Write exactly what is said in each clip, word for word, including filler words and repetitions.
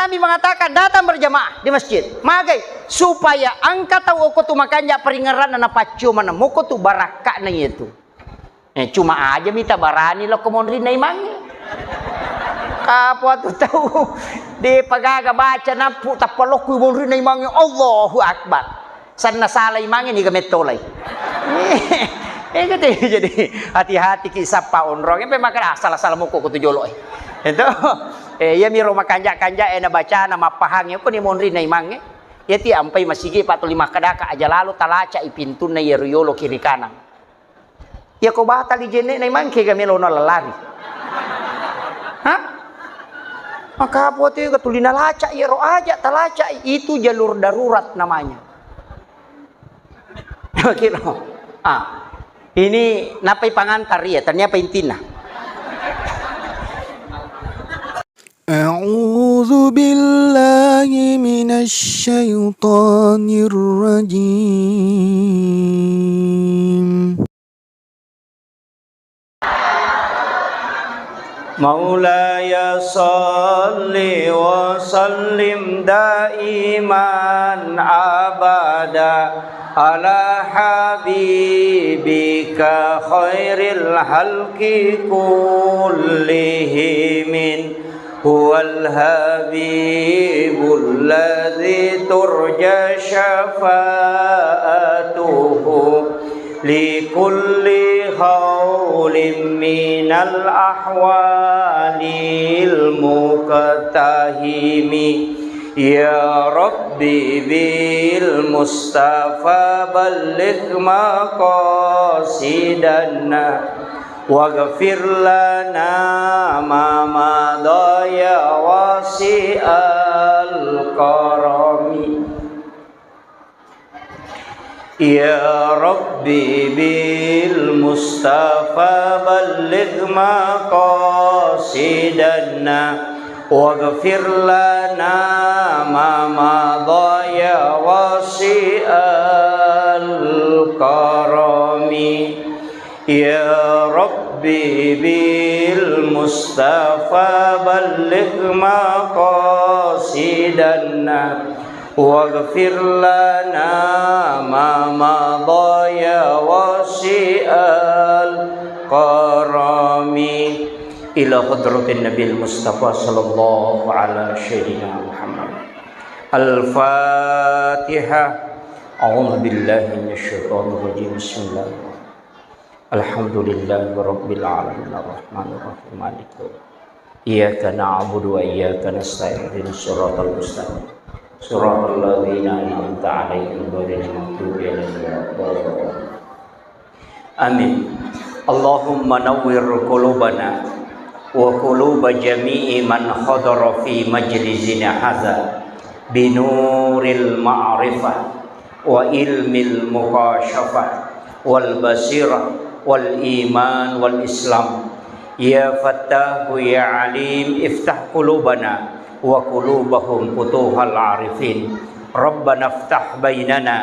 Nabi mengatakan, datang berjamaah di masjid. Magai, supaya engka tau okko tu makanja paringerranna napaccio maneng mokko tu barakka'na iyatu. Eh, cuma aja mita barani lokko monrinna imangnge. Kapo atu tau de pagaga baca nappu tappa lokko monrinna imangnge, Allahu Akbar. Sanna sala imangnge niga mettolai. Eh, gitu. Jadi hati-hati ki sappa onrong. Empe makara sala-sala mokko ko tu jolo, eh. Itu. Eh, iya miro makanja-kanja, eh, na bacana mappahangnge ko ni monrinna imangnge. Iya ti ampai masigi pa tuli makkedaka aja lalo talaca i pintunna iya riyolo kiri kanan. Iya ko batali jenne'na imang kega melona lari. Hah? Maka apa tu iya tuli nalaca iyaro aja talaca itu jalur darurat namanya. Kira. Ah. Ini napai pangantar iya, ternyata intina. أعوذ بالله من الشيطان الرجيم. مولاي صل وسلم دائما أبدا على حبيبك خير الخلق كلهم. هو الحبيب الذي ترجى شفاعته لكل هول من الأهوال المقتحم. يا رب بالمصطفى بلغ مقاصدنا واغفر لنا ما مضى يا واسع الكرم. يا رب بالمصطفى بلغ مقاصدنا واغفر لنا ما مضى يا واسع الكرم. يا رب بالمصطفى بلغ مقاصدنا واغفر لنا ما مضى يا واسع الكرم. إلى حضرة النبي المصطفى صلى الله على سيدنا محمد. الفاتحة. أعوذ بالله من الشيطان الرجيم. بسم الله الرحمن الرحيم. الحمد لله رب العالمين الرحمن الرحيم مالك يوم الدين إياك نعبد وإياك نستعين اهدنا الصراط المستقيم صراط الذين أنعمت عليهم غير المغضوب عليهم ولا الضالين آمين. اللهم نور قلوبنا وقلوب جميع من حضر في مجلسنا هذا بنور المعرفة وعلم المكاشفة والبصيرة والإيمان والإسلام. يا فتاح يا عليم افتح قلوبنا وقلوبهم فتوح العارفين. ربنا افتح بيننا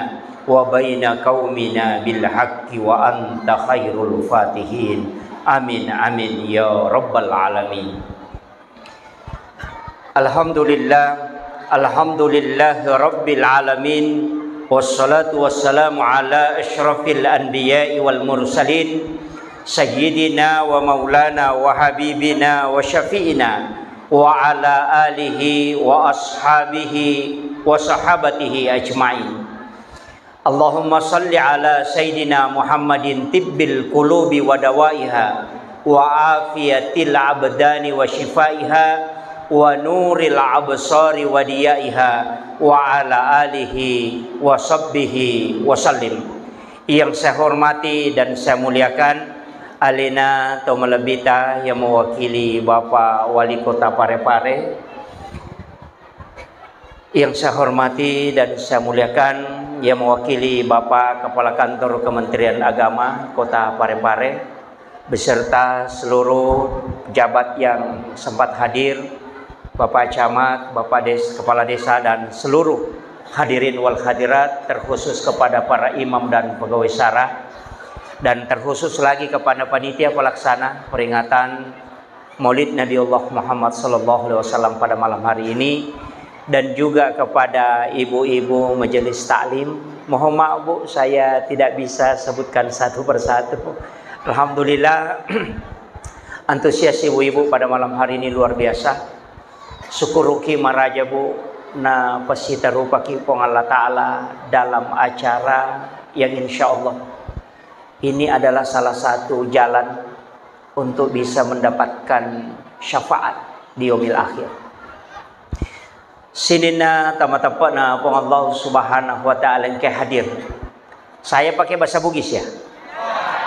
وبين قومنا بالحق وأنت خير الفاتحين. آمين، آمين يا رب العالمين. الحمد لله، الحمد لله رب العالمين، والصلاة والسلام على أشرف الأنبياء والمرسلين، سيدنا ومولانا وحبيبنا وشفيعنا وعلى آله وأصحابه وصحابته أجمعين. اللهم صل على سيدنا محمد طب القلوب ودوائها وعافية الأبدان وشفائها ونور الأبصار وضيائها وعلى آله وصحبه وسلم. Yang saya hormati dan saya muliakan, alena to malebbita yang mewakili Bapak Wali Kota Parepare, yang saya hormati dan saya muliakan, yang mewakili Bapak Kepala Kantor Kementerian Agama Kota Parepare, beserta seluruh pejabat yang sempat hadir, Bapak Camat, Bapak Des-, Kepala Desa, dan seluruh hadirin wal hadirat, terkhusus kepada para imam dan pegawai syara, dan terkhusus lagi kepada panitia pelaksana peringatan Maulid Nabiullah Muhammad sallallahu alaihi wasallam pada malam hari ini, dan juga kepada ibu-ibu majelis taklim. Mohon maaf, Bu, saya tidak bisa sebutkan satu persatu. Alhamdulillah, antusias ibu-ibu pada malam hari ini luar biasa. Syukuruki maraja, Bu, na pasitarupaki Puang Allah Ta'ala dalam acara yang insya Allah ini adalah salah satu jalan untuk bisa mendapatkan syafaat di yaumil akhir. Sininna tamateppana Puang Allah Subhanahu wa Ta'ala engka hadir. Saya pakai bahasa Bugis ya?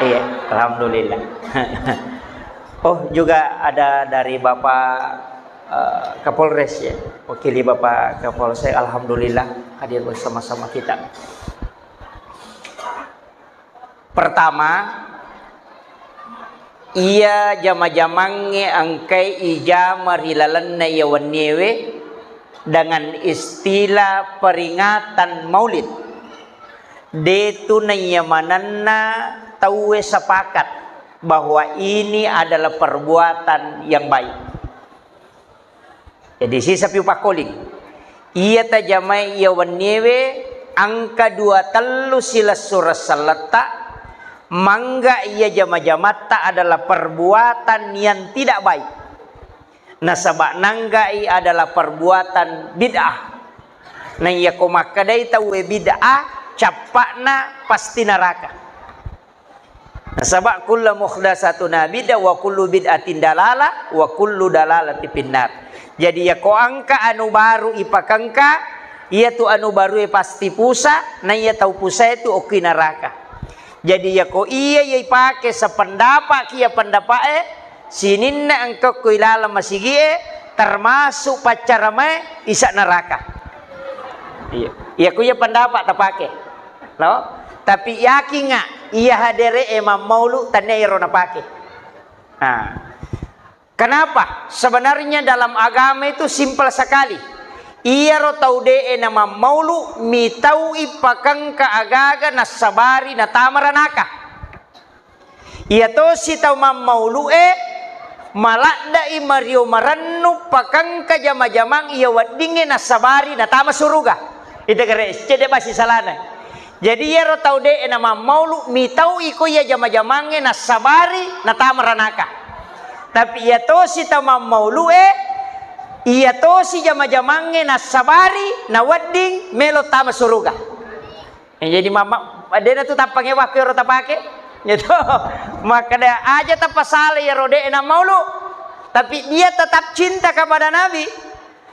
Iya, alhamdulillah. Oh, juga ada dari Bapak, eh, Kapolres ya, wakili Bapak Kapolsek, alhamdulillah hadir bersama-sama kita. Pertama, iya jama-jamangnge engkai ijama ri lalenna iya wenniewe dengan istilah peringatan Maulid. Detu naiyamanenna tauwe sepakat bahwa ini adalah perbuatan yang baik. Jadi, sisa piu pakkoling. Iya tajamai iya wenniewe, engka dua tellu silessureng selletta, mangga iya jama-jamatta adalah perbuatan yang tidak baik. Nasaba nanggai adalah perbuatan bid'ah. Na iyako makkedai tauwe bid'ah, cappa'na pasti neraka. Nasaba kullu muhdatsatun bid'ah wa kullu bid'atin dalalah wa kullu dalalati finnar. Jadi, yako engka anu baru ipakengka, iyatu anu barue pasti pusa, na iya tau pusae tu okki naraka. Jadi, yako iya, iya ipake sependapa'ki iya pendapa'e, sininna engkokko ilaleng masigi'e, termasuk paccaramae, isa neraka. Iya. Iyako iya pendapat tapake. No? Tapi yakinga, iya hadere'e mammaulu, tannia iyaro napake. Nah. Kenapa? Sebenarnya dalam agama itu simpel sekali. Iyaro tau de'e namammaulu, mitau'i pakengka agaga nassabari natama ranaka. Iyatosi tau mammaulu'e, maladde'i mario marennu pakengka jama-jamang iya weddingnge nassabari natama suruga. Ita gare, cedde basi salana. Jadi, iyaro tau de'e namammaulu, mitau'i ko iya jama-jamangnge nassabari natama ranaka. Tapi iyatosi tau mammaulu'e, iyatosi jama-jamangnge nassabari nawedding melo tama suruga. Eh, jadi mama, de'na tu tappangewa ko iyaro tapake. Gitu. Makkeda aja tapasala iyaro de'e nammaulu. Tapi dia tetap cinta kepada Nabi.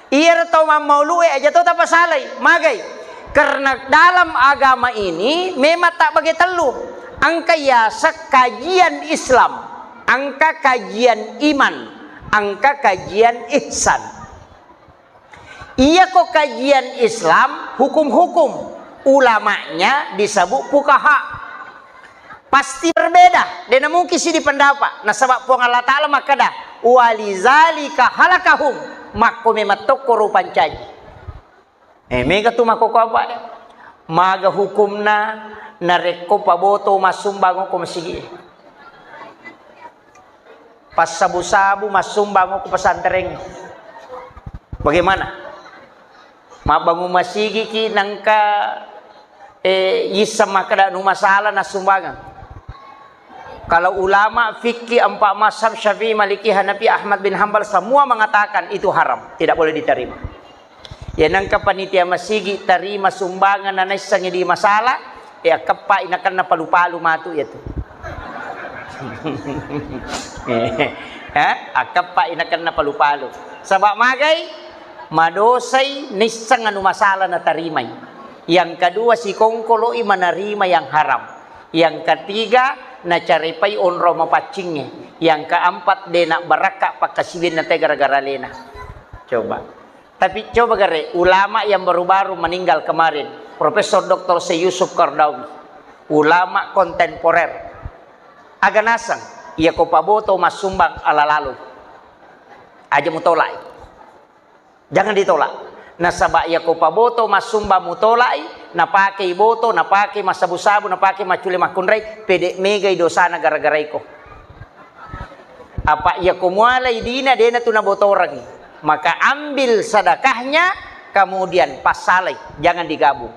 Iyaro tau mammaulu'e aja to tapasalai. Magai? Karena dalam agama ini memang tak bagi tellu. Engka yaseng kajian Islam, engka kajian iman, engka kajian ihsan. Iyako kajian Islam, hukum-hukum, ulamanya disebut fuqaha. Pasti berbeda, de' namungkin siddi pendapat. Nasaba Puang Allah Ta'ala makkeda, "Walizalika halakahum," makko memang tokko rupancaji. Eh, mega tu makkoko apa de? Maga hukumna narekko paboto massumbang ko masigi? Passabu-sabu massumbang ko pesantren. Bagaimana? Mabbangun masigi ki nangka, eh, isseng makkeda nu masalah nassumbangeng. Kalau ulama fikih empat mazhab Syafi'i, Maliki, Hanafi, Ahmad bin Hambal semua mengatakan itu haram, tidak boleh diterima. Ya nangka panitia masigi tarima sumbangan na naissengi di masalah, ya keppa inakenna palu-palu matu ya tu. Eh, akeppa inakenna palu-palu. Saba magai? Madosai naisseng anu masalah natarimai. Yang kedua, sikongkoloi manarima yang haram. Yang ketiga, nacarepai onrong mapaccingnge. Yang keempat, de' nabbarakka pakkasiwianna te gara-gara alena. Coba. Tapi coba gare, ulama yang baru-baru meninggal kemarin, Profesor Doktor Syekh Yusuf Qaradawi, ulama kontemporer. Aga naseng, iya ko paboto massumbang ala lalo. Aja mutolai. Jangan ditolak. Nasaba iya ko paboto massumbang mutolai, napake boto, napake massabu-sabu, napake maccule makkunrai, pede megai dosana gara-gara iko. Apa iya ko mualai dina dena tu nabotorangi. Maka ambil sedekahnya, kemudian passalai, jangan digabung.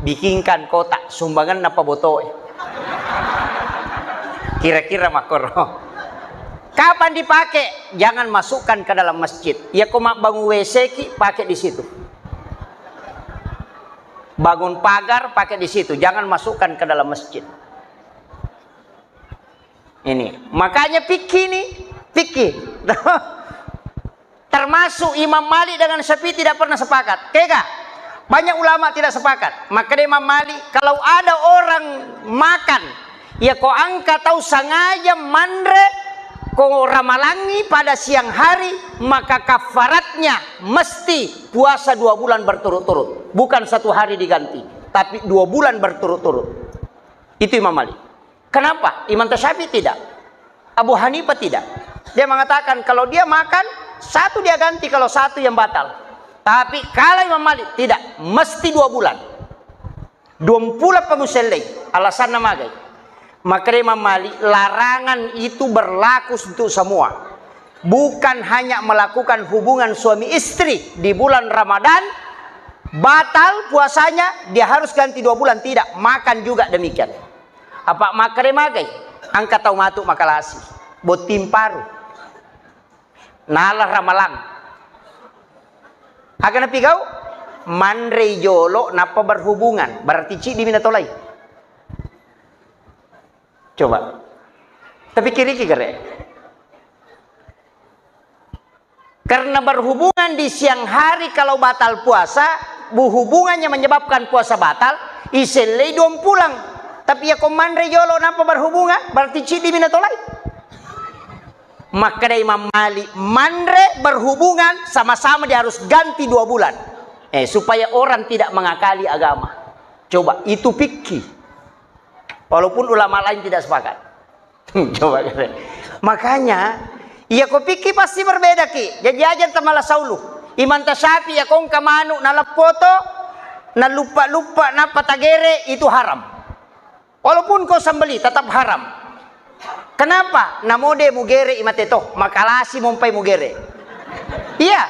Bikinkan kotak sumbangan apa botoe. Kira-kira makkoro. Kapan dipakai? Jangan masukkan ke dalam masjid. Iya ko mabbangun W C ki, pakai di situ. Bangun pagar, pakai di situ. Jangan masukkan ke dalam masjid. Ini, makanya fikih ini, fikih. Termasuk Imam Malik dengan Syafi'i tidak pernah sepakat. Kega? Banyak ulama tidak sepakat. Maka dia Imam Malik, kalau ada orang makan, ya ko engka tau sengaja manre ko ramalangi pada siang hari, maka kafaratnya mesti puasa dua bulan berturut-turut. Bukan satu hari diganti, tapi dua bulan berturut-turut. Itu Imam Malik. Kenapa? Imam Syafi'i tidak. Abu Hanifah tidak. Dia mengatakan kalau dia makan, satu dia ganti, kalau satu yang batal. Tapi kalau Imam Malik tidak, mesti dua bulan. Dua bulan pemusellei. Alasanna magai. Maka Imam Malik, larangan itu berlaku untuk semua. Bukan hanya melakukan hubungan suami istri di bulan Ramadan, batal puasanya, dia harus ganti dua bulan. Tidak, makan juga demikian. Apa makkeda magai? Engka tau matu makalasi. Botting paru. Nala ramalang. Aga napigau? Manrei jolo nappa berhubungan. Berarti ciddi mi natolai. Coba. Tapi kiriki gare. Karena berhubungan di siang hari kalau batal puasa, bu-, hubungannya menyebabkan puasa batal, isellei duampulang. Tapi ya ko manre jolo nampa berhubungan, berarti ciddi mi natolai. Makkeda Imam Malik, manre berhubungan sama-sama dia harus ganti dua bulan. Eh, supaya orang tidak mengakali agama. Coba, itu fikih. Walaupun ulama lain tidak sepakat. Coba kata. Makanya, iya ko fikih pasti berbeda ki. Jadi aja tamala saulu. Imam Syafi'i ya ko engka manu naleppoto, naluppa-luppa, nappa tagere, itu haram. Walaupun ko sembeli tetap haram. Kenapa? Namo de mugere imate to, makalasi mompai mugere. Iya.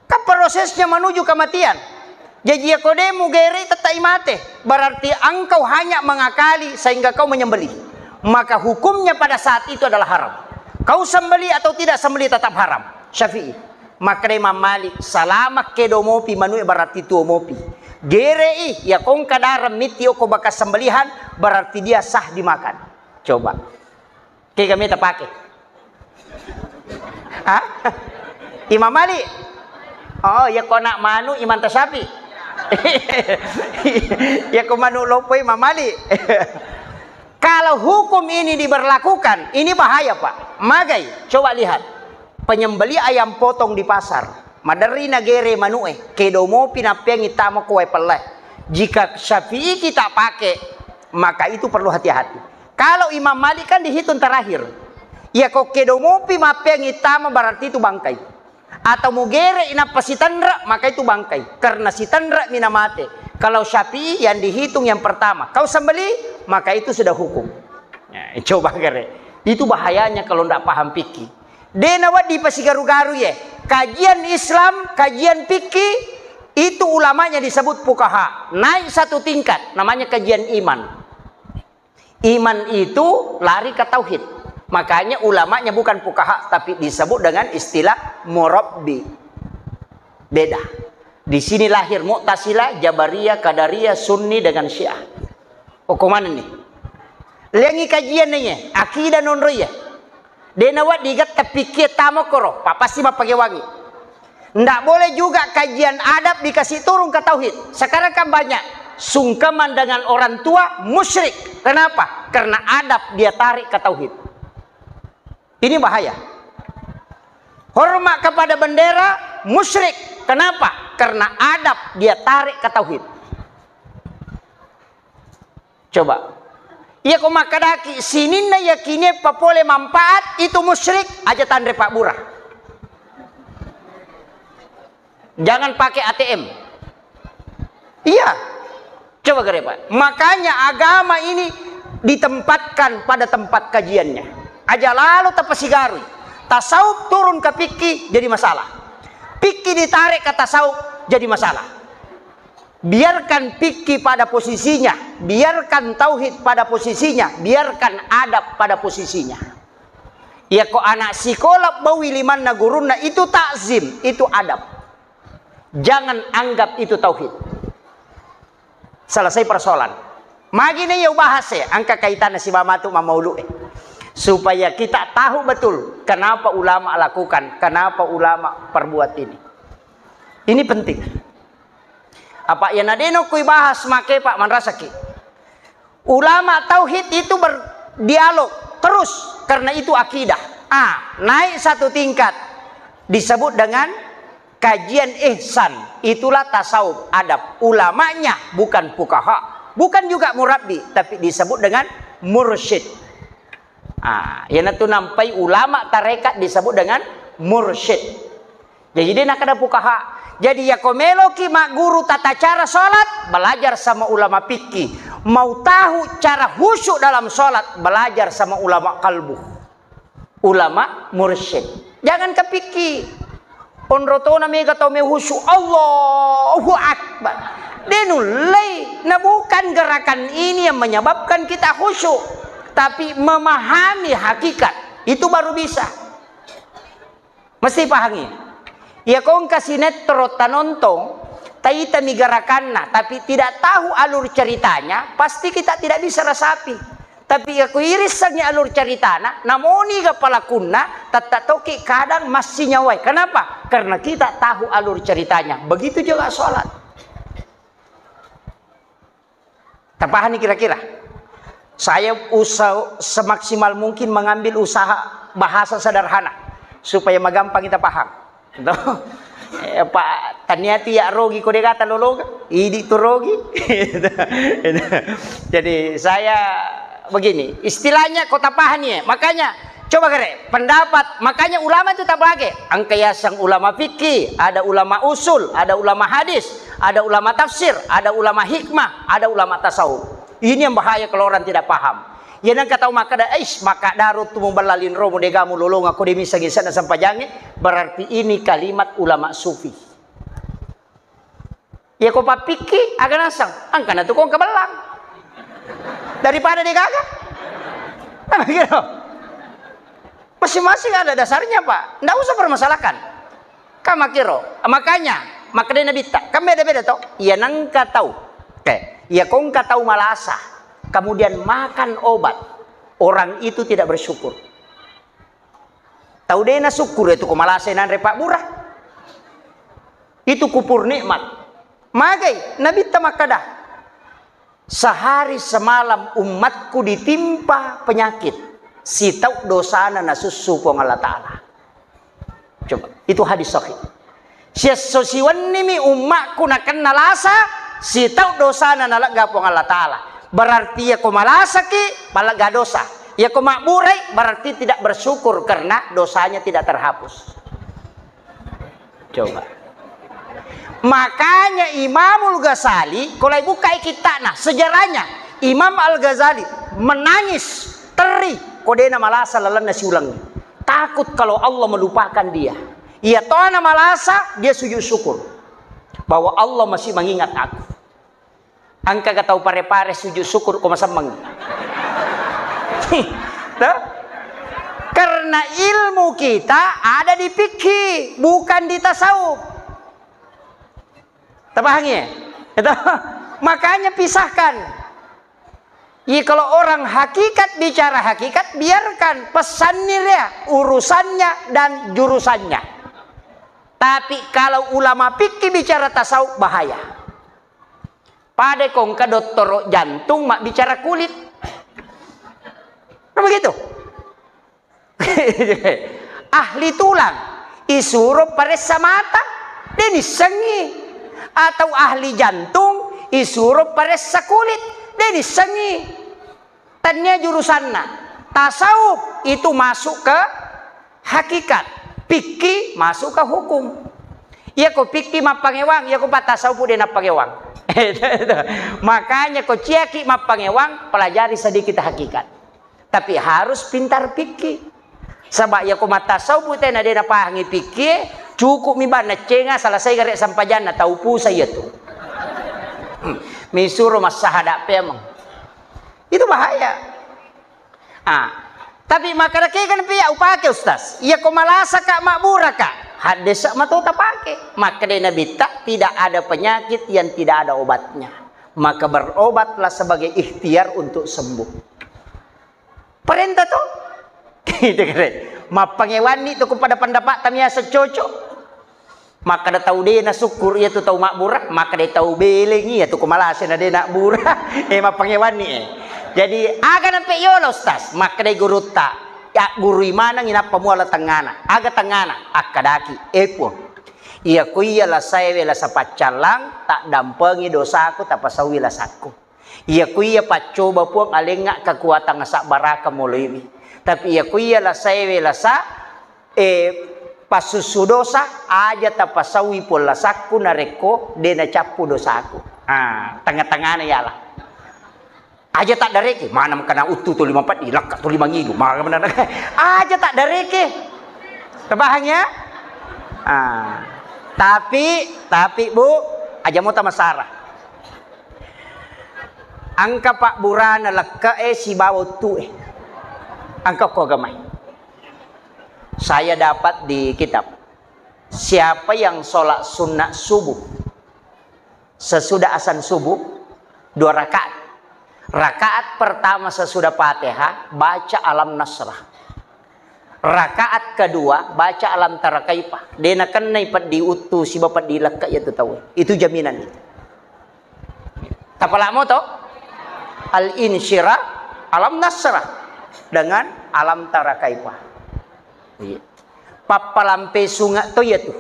Kan prosesnya menuju kematian. Jaji, iya ko de mugere tettai mate, berarti engkau hanya mengakali sehingga kau menyembelih. Maka hukumnya pada saat itu adalah haram. Kau sembelih atau tidak sembelih tetap haram. Syafi'i. Makkeda Imam Malik, salama kedo mopi manue berarti tuo mopi. Gerei, ya ko engka dareng mitti oko bakas sembelihan, berarti dia sah dimakan. Coba. Kega meta pake? Hah? Imam Malik? Oh, ya ko anak manu Imam Syafi'i. Ya ko manu lopo Imam Malik. Kalau hukum ini diberlakukan, ini bahaya, Pak. Magai, coba lihat. Penyembeli ayam potong di pasar. Maderri nagere manue, kedo mopi nappeangi tama ko wae pelle. Jika Syafi'i kita pakai, maka itu perlu hati-hati. Kalau Imam Malik kan dihitung terakhir. Iya ko kedo mopi mappeangi tama berarti itu bangkai. Atau mugere inappa sitenre, maka itu bangkai. Karena sitenre mina mate. Kalau Syafi'i yang dihitung yang pertama. Kau sembeli, maka itu sudah hukum. Nah, coba gare. Itu bahayanya kalau ndak paham fikih. De nawedding pasigaru-garu ye. Kajian Islam, kajian fikih, itu ulamanya disebut fuqaha. Naik satu tingkat, namanya kajian iman. Iman itu lari ke tauhid. Makanya ulamanya bukan fuqaha, tapi disebut dengan istilah murabbi. Beda. Di sini lahir Mu'tazilah, Jabariyah, Qadariyah, Sunni dengan Syiah. Okko manenni. Lengi kajian nengnge, akidah nonroi ya. De nawedding gatta pikkie tama koro, pa pasti mappakewangi. Ndak boleh juga kajian adab dikasih turun ke tauhid. Sekarang kan banyak sungkeman dengan orang tua, musyrik. Kenapa? Karena adab dia tarik ke tauhid. Ini bahaya. Hormat kepada bendera, musyrik. Kenapa? Karena adab dia tarik ke tauhid. Coba. Iya ko makkadaki sininna yakinie papole manfaat, itu musyrik, aja tanre pabbura. Jangan pakai A T M. Iya. Coba gare, Pak. Makanya agama ini ditempatkan pada tempat kajiannya. Aja lalo tapasigarui. Tasawuf turun ke fikih jadi masalah. Fikih ditarik ke tasawuf jadi masalah. Biarkan fikih pada posisinya, biarkan tauhid pada posisinya, biarkan adab pada posisinya. Iya ko anak sikola bawi limanna gurunna, itu takzim, itu adab. Jangan anggap itu tauhid. Selesai persoalan. Magi na iya ubahas e, engka kaitanna sibawa matu mammaulu e. Supaya kita tahu betul kenapa ulama lakukan, kenapa ulama perbuat ini. Ini penting. Apa iya na deno kui bahas make, Pak, manrasaki. Ulama tauhid itu berdialog terus karena itu akidah. Ah, naik satu tingkat disebut dengan kajian ihsan. Itulah tasawuf, adab. Ulamanya bukan fukaha, bukan juga murabbi, tapi disebut dengan mursyid. Ah, iyanatu nampai ulama tarekat disebut dengan mursyid. Jadi de nakkeda fukaha. Jadi yako meloki magguru tata cara salat, belajar sama ulama fikih. Mau tahu cara khusyuk dalam salat, belajar sama ulama kalbu. Ulama mursyid. Jangan ke fikih. Onrotona mega tau me khusyuk. Allahu Akbar. De nullei. Nah, bukan gerakan ini yang menyebabkan kita khusyuk. Tapi memahami hakikat. Itu baru bisa. Mesti pahangi. Iya ko engka sinetron tanontong, taitami gerakanna, tapi tidak tahu alur ceritanya, pasti kita tidak bisa resapi. Tapi iya ko irissengngi alur ceritana, namoni ga pelakunna, tette toki kadang massi nyawai. Kenapa? Karena kita tahu alur ceritanya. Begitu juga sholat. Tapahani kira-kira? Saya usaha semaksimal mungkin mengambil usaha bahasa sederhana supaya magampang kita paham. Toh? Eh, Pak, taniati ya rogi ko degata lologa, idi tu rogi. Jadi saya begini, istilahnya ko tapahani ya. Makanya coba kere pendapat, makanya ulama itu tabage. Engka yaseng ulama fikih, ada ulama usul, ada ulama hadis, ada ulama tafsir, ada ulama hikmah, ada ulama tasawuf. Ini yang bahaya kalau orang tidak paham. Ya nengka tau makkeda, "Eish, makkadaro tu mubella linromu, degamu lolonga ko de misseng isenna sempajangnge," berarti ini kalimat ulama sufi. Ya ko pappikki, aga naseng, engka na tu kong kebellang. Daripada degaga. Kan begitu. Masing-masing ada dasarnya, Pak. Ndak usah permasalahkan. Kan makkiro. Makanya, makkedai Nabitta, kan beda-beda to. Iya nengka tau. Oke. Iya ko engka tau malasa, kemudian makan obat, orang itu tidak bersyukur. Tau de nasukkuru itu ko malasa nanre pabbura. Itu kupur nikmat. Magai Nabitta makkeda, "Sehari semalam umatku ditimpa penyakit, sitau dosana nasussu Puang Allah Ta'ala." Coba, itu hadis sahih. Siesso siwennimi ummakku nakenna lasa, sitau dosana nalegga Puang Allah Ta'ala. Berarti iya ko malasaki, malegga dosa. Iya ko mabburai, berarti tidak bersyukur karena dosanya tidak terhapus. Coba. Makanya Imamul Ghazali, kalau buka kitta'na, sejarahnya, Imam Al-Ghazali menangis, teri, ko dena malasa lalenna siulang. Takut kalau Allah melupakan dia. Iya tona malasa, dia sujud syukur bahwa Allah masih mengingat aku. Engka ga tau pare-pare sujud syukur ko masemmeng. Toh? Karena ilmu kita ada di fikih, bukan di tasawuf. Tapahangi ya? Itu. Makanya pisahkan. Iya, kalau orang hakikat bicara hakikat, biarkan pesannya dia, urusannya dan jurusannya. Tapi kalau ulama fikih bicara tasawuf, bahaya. Pada kongka dottoro jantung mabbicara kulit. Kan begitu? Ahli tulang, isuro paressa mata, de nissengi. Atau ahli jantung, isuro paressa kulit, de nissengi. Tania jurusanna. Tasawuf itu masuk ke hakikat, fikih masuk ke hukum. Iya ko fikih mappangewang, iya ko pattasawuf de nappangewang. Makanya ko ciaki mappangewang, pelajari sedikit hakikat. Tapi harus pintar fikih. Saba' iyako mattasawuf tena de' napahangi fikih, cukup mi bang naccenga selesai gare' sempajanna, tau pusa iyatu. Hmm. Misuro massahada' pemeng. Itu bahaya. Ah, tapi makkeda kega napiya upake, Ustaz? Iyako malasaka, mabburaka, haddesa mato tapake. Makkeda Nabitta, tidak ada penyakit yang tidak ada obatnya. Maka berobatlah sebagai ikhtiar untuk sembuh. Perintah to? Itu keren. Mappangewanni tu kepada pendapat tamiasa cocok. Makkeda tau de' nasukkuru iyatu tau mabbura, makkeda tau belengi iyatu ko malasa na de' nabbura. Eh, mappangewanni, eh. Jadi, aga nampe yolo, Ustaz? Makkeda gurutta, ya gurui maneng inappa muala tengngana. Aga tengngana? Akkadaki, eh, Puang. Iyako iya lasaewe lasa paccallang, taddampengi dosaku, tapasauwi lasakku. Iyako iya paccoba Puang alengnga kekuatan asabbaraka moloiwi. Tapi iyako iya lasaewe lasa, eh, passussu dosa, aja tapasauwi Puang lasakku narekko de' nacappu dosaku. Ah, tengah-tengahna yala. Aja taddareke, mana mengkana uttu tuli mapeddi, lakka tuli mangidu, maka benar. Aja taddareke. Terpaham ya? Ah, tapi, tapi Bu, aja mo tamasara. Engka pabburana lekke'e sibawa uttu'e. Engka ko agamai. Saya dapat di kitab. Siapa yang sholat sunat subuh sesudah azan subuh, dua rakaat. Rakaat pertama sesudah Fatihah, baca Alam Nasrah. Rakaat kedua, baca Alam Tara Kaifa. De' nakennai peddi uttu siba peddi lekka iyatu tauwe. Itu jaminan itu. Tapalamo to? Al-Insyirah, Alam Nasrah dengan Alam Tara Kaifa. Iya. Pappalampe sunga to iyatu.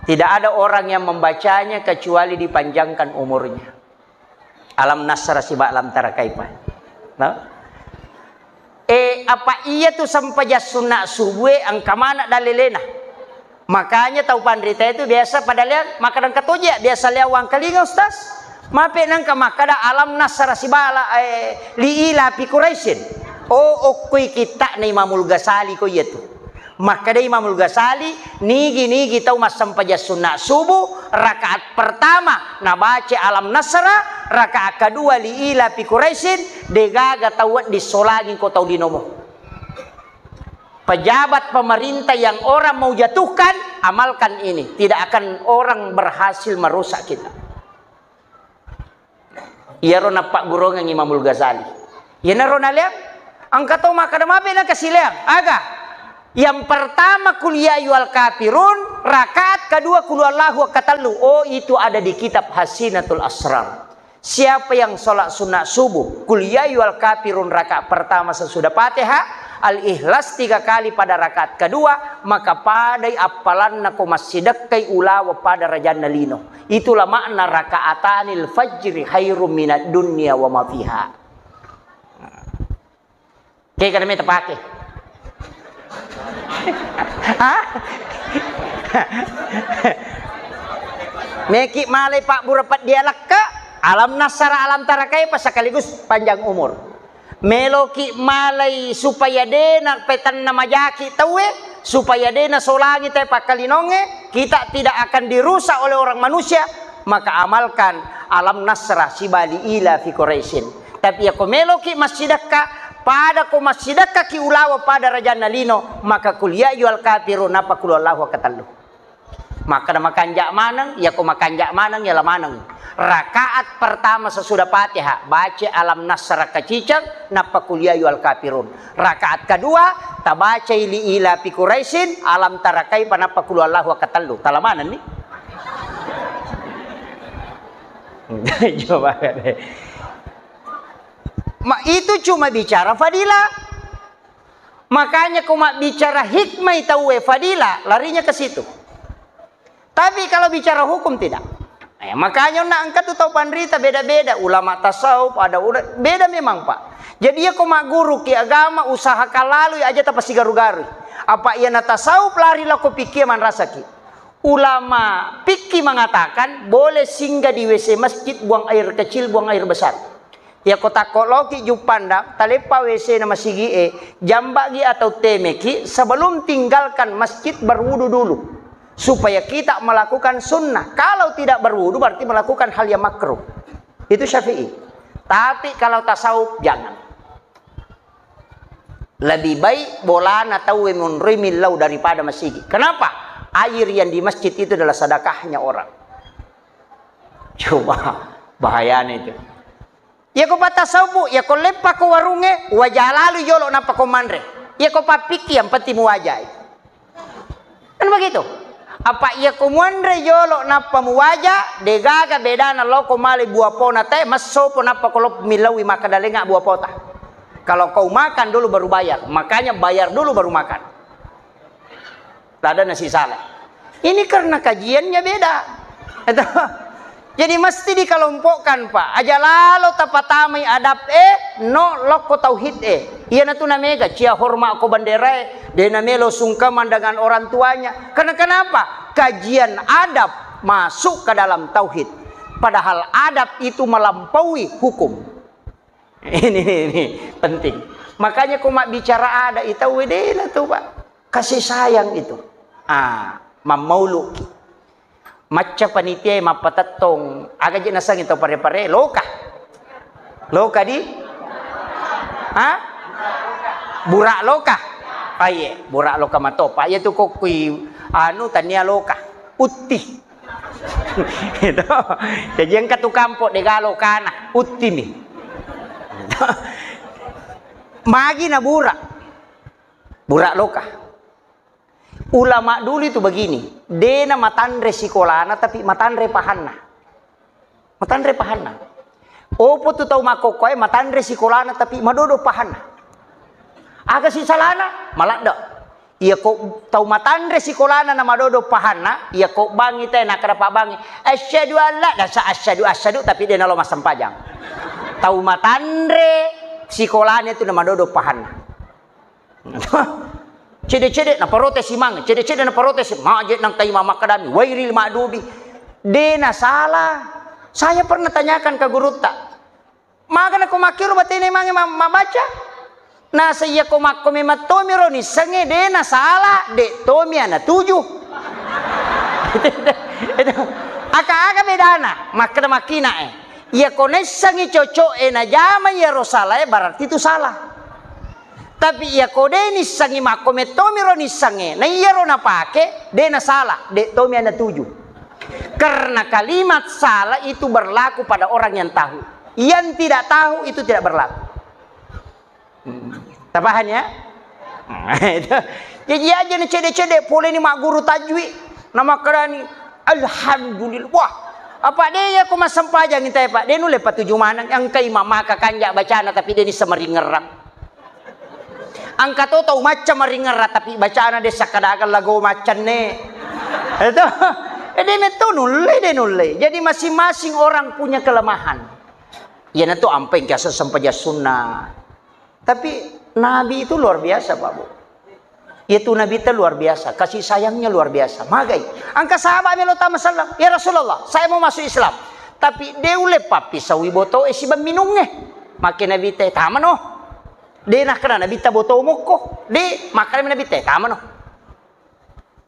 Tidak ada orang yang membacanya kecuali dipanjangkan umurnya. Alam Nasrah siba Alam Tara Kaifa. No? Eh, apa iyatu sempajang sunna subuh e engka mana dalilena? Makanya tau panrita itu biasa pada liang, makkeda engka toje biasa liang wangkalinga, Ustaz. Mape nengka makkeda Alam Nasrah sibala, eh, li ila fi Quraisyin. Oh, okkoi kitta'na Imamul Ghazali ko iyatu. Makkeda Imamul Ghazali, nigi-nigi tau massempajang sunna subuh, rakaat pertama nabaca Alam Nasrah, rakaat kedua li ila fi Quraisyin, degaga tau wedding solangi ko tau linomo. Pejabat pemerintah yang orang mau jatuhkan, amalkan ini. Tidak akan orang berhasil merusak kita. Iyaro nappagguruang Imamul Ghazali. Iyanaro naleang, engka to makkeda mabe na kasileang. Aga? Yang pertama, Qul ya ayyuhal kafirun, rakaat kedua, Qul huwallahu, katellu. Oh, itu ada di kitab Hasinatul Asrar. Siapa yang sholat sunat subuh, Qul ya ayyuhal kafirun rakaat pertama sesudah Fatihah, Al-Ikhlas tiga kali pada rakaat kedua, maka padai appalanna ko massidekkai ulawa pada rajanna lino. Itulah makna rakaatanil fajri khairum minad dunya wa ma fiha. Kega na meta pake. Hah? Meki malai pabbura peddi alakka, Alam Nasrah, Alam Tara Kaifa sekaligus panjang umur. Meloki malai supaya dena petanna majaki tauwe, supaya dena solangi te pakkalinongnge, kita tidak akan dirusak oleh orang manusia, maka amalkan Alam Nasrah siba li ila fi Quraisyin. Tapi yako meloki massidekka, pada ko massidekkaki ulawa pada rajanna lino, maka Qul ya ayyuhal kafirun, nappa Qul huwallahu katellu. Makkeda makanja maneng, yako makanja maneng, yala maneng. Rakaat pertama sesudah Fatihah, baca Alam Nasrah kaciceng, nappa Qul ya ayyuhal kafirun. Rakaat kedua, tabacai li ila fi Quraisyin, Alam Tara Kaifa, nappa Qul huwallahu katellu. Tala manenni. Coba deh. Ma, itu cuma bicara fadilah. Makanya ko mabbicara hikmah tauwe fadilah, larinya ke situ. Tapi kalau bicara hukum tidak. Eh, makanya onna engka tu tau panrita beda-beda, ulama tasawuf, ada ura-, beda memang, Pak. Jadi yako magguru ki agama, usahakan lalu ya aja tapasigaru-garu. Apa iya na tasawuf lari lako pikir manrasaki. Ulama fikih mengatakan boleh singgah di W C masjid, buang air kecil, buang air besar. Iyako takko loki juppandang, taleppa W C na masigi'e, jamba'gi atau temeki, sebelum tinggalkan masjid berwudu dulu. Supaya kita melakukan sunnah. Kalau tidak berwudu berarti melakukan hal yang makruh. Itu Syafi'i. Tapi kalau tasawuf, jangan. Lebih baik bolana tauwe monroi millau daripada masigi. Kenapa? Air yang di masjid itu adalah sedekahnya orang. Coba, bahayanya itu. Iyako pattasawuf, iyako leppako warungnge, waja lalu jolo nappako manre. Iyako pappikki yang penting muwajai. Kan begitu? Apa iyako muanre jolo nappa muwaja, degaga bedana loko male buah pona te, massopo nappa ko lo millaui makkeda lenga buah pota. Kalau kau makan dulu baru bayar, makanya bayar dulu baru makan. Ladana sisala. Ini karena kajiannya beda. Itu. Jadi mesti dikelompokkan, Pak. Aja lalo tapatamai adab e, no lokko tauhid e. Iyanatu namega cia hormat ko bandera e, de namelo sungkeman dengan orang tuanya. Karena kenapa? Kajian adab masuk ke dalam tauhid. Padahal adab itu melampaui hukum. Ini, ini, ini penting. Makanya ko mabbicara ada, itau wedena tu, Pak. Kasih sayang itu. Ah, mammauluki. Macca panitia mappatettong, aga je nasengi tau pare-pare, loka. Loka di? Ha? Burak loka. Ah, iye, burak loka matopa. Iya tu kokkui anu tania loka. Utti. Gitu. Jadi engka tu kampo de galo kana, uttimi. Magi na burak. Burak loka. Ulama dulu itu begini, dena matanre sikolana tapi matanre pahanna. Matanre pahanna. Opo tu tau makkokkoe matanre sikolana tapi madodo pahanna. Aga sisalana? Maladde. Iyako tau matanre sikolana na madodo pahanna, iyako bangi te nakkeda pabbangi, "Asyhadu an la," dasa asyhadu, asyhadu, tapi de nalo massempajang. Tau matanre sikolana itu na madodo pahanna. Cede-cede naparotesi mang, cede-cede naparotesi, maje nangka imam makkedami, wairil ma'dubi. De nasala. Saya pernah tanyakan ke gurutta. Magana ko makkiro batena mange ma-, mabbaca? Nasa iya ko makko memang tomi ro nissengnge, de nasala, de tomi ana tuju. Itu. Aka-aka bedana, makkeda makkina e. Iya ko naissengngi cocok e najama iyaro sala e, berarti itu salah. Tapi iya ko de nissengngi makko mettomi ro nissengnge, na iyaro napake, de nasala, de tomi ana tuju. Karena kalimat salah itu berlaku pada orang yang tahu. Yang tidak tahu itu tidak berlaku. Hmm. Tapahan ya? Itu. Jadi aja ni cede-cede, pole ni magguru tajwi, namakkedani, "Alhamdulillah." Wah, apa de ya ko massempajang itai, Pak? De nulle patuju maneng, engkai mamaka kanja bacana tapi de nisseng maringerrang. Engka to tau macca maringerrang tapi bacana de sakkadageng lago maccanne. Itu. Eh, de metto nulle, de nulle. Jadi masing-masing orang punya kelemahan. Iyanatu ampai engka sempajang sunnah. Tapi Nabi itu luar biasa, Pak Bu. Itu Nabi itu luar biasa, kasih sayangnya luar biasa. Magai. Engka sahabat melo tama selleng, "Ya Rasulullah, saya mau masuk Islam. Tapi de ulle pappisaui boto e siba minungnge." Make Nabi te, "Tamano." De nakkeda Nabi ta boto mokko. De, makkeda Nabi te, "Tamano."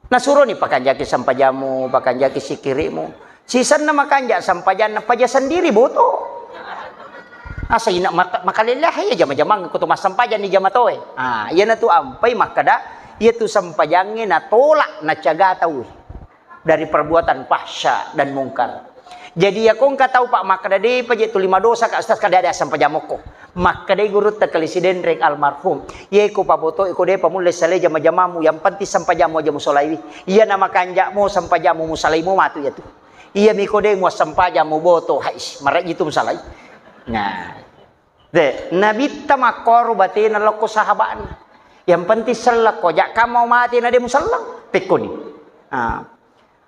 Nasuroni, "Pakanjaki sempajammu, pakanjaki sikirimu." Sisenna makanja sempajanna, paja sendiri boto. Asa ina maka-, makalellah iya jama-jamang ko to massempajang ni jama toe. Ah, iyanatu ampai makkeda, iyatu sempajangnge natolak, nacaga tau dari perbuatan fahsya dan mungkar. Jadi, iya ko engka tau, Pak, makkeda, "De paje tuli madosa, Kak Ustaz, kada ada sempajang mokko." Makkedai gurutta Kali Sidenreng almarhum, "Iye ko paboto, ko depa mulle salai jama-jamamu, yang penting sempajammu aja musolaiwi. Iya na makanja'mu sempajammu musalaimu matu iyatu. Iya mi ko de muassempajang muboto, hais, marajji tu musalai." Nah. De, Nabitta makkoro batena lokko sahaba'na. Yang penting sellekko, jakka mau mati na de muselleng, pekkoni. Ah.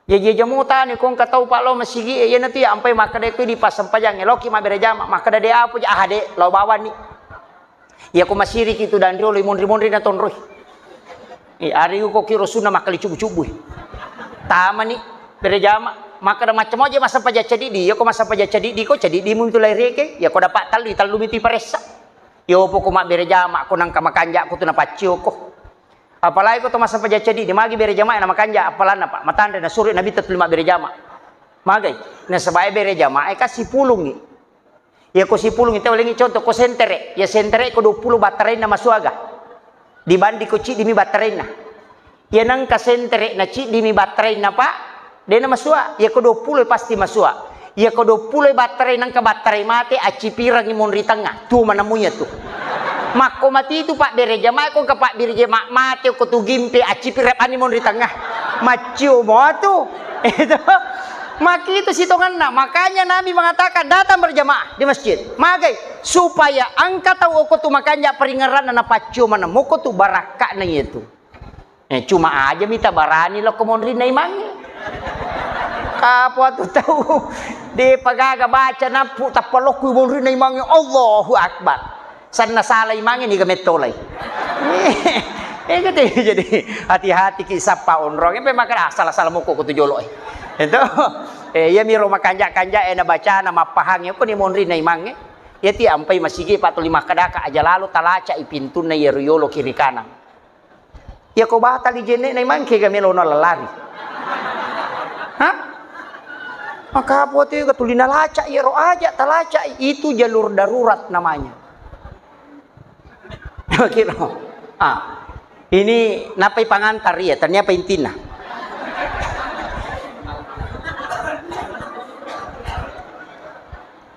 Jaji aja mutani ko engka tau pa lao masigi e, iyanatu ya ampai makkeda ko di passempajangnge, loki mabbere jama, makkeda de apa ja, ah, de, lao bawanni. Iya ko masiriki tu dan riolo monri-monri na tonroi. Eh, ari ko kiro sunna makkali cubu-cubui. Tamani. Bere jama, makkeda macca moje massempajang cadiddi, iyako massempajang cadiddi ko, cadiddimu tu laireke, iyako dapat tallu, tallumi tu iparessa. Yopo ko mabbere jama ko nangka makanja ko tu napaccio ko. Apalagi ko to massempajang cadiddi, magi bere jama na makanja, apalanna, Pak? Matanre nasuro Nabitta tuli mabbere jama. Magai? Nasaba e bere jama e kan sipulungi. Iyako sipulung tau lengi contoh ko sentere, ya sentere ko dua puluh battarainna masuaga. Dibanding ko ciddimi battarainna. Ya nangka sentere na ciddimi battarainna, Pak, dena masua. Iyako dua puluh pasti masua. Iyako dua puluh battarai nangka battarai mate, accipirangi monri tengah. Tu manemu ya tu. Makko mati tu Pak bere jama ko ke Pak bere jama mate ko tu gimpe accipirang ani monri tengah. Maccio mo tu. Itu. Maki itu sitonganna. Makanya Nabi mengatakan, "Datang berjamaah di masjid." Magai? Supaya engka tau oko tu makanja peringeranna na paccio maneng moko tu barakka'na itu. Eh, cuma aja mita barani lo ko monrinna imangnge. Kapo atu tau de pagaga baca nappu tappa lokku monrinna imangnge, Allahu Akbar. Sanna sala imangnge niga mettolai. Eh, kete, jadi hati-hati ki sappa onrong. Empe maka ah, salah-salah moko ko tu jolo, eh. Itu. Eh, iya miro makanja-kanja, eh, na bacana mappahang, eh, ko ni monri na imangnge. Iya ti ampai masigi patuli makkadaka aja lalo talaca i pintunna iya riyolo kiri kanan. Iya ko batali jenne na imangke ga melo na lalari. Hah? Maka apa tu ga tuli nalaca iya ro aja talaca itu jalur darurat namanya. Kira. Ah, ini napai pangantar iya, tania apa intina?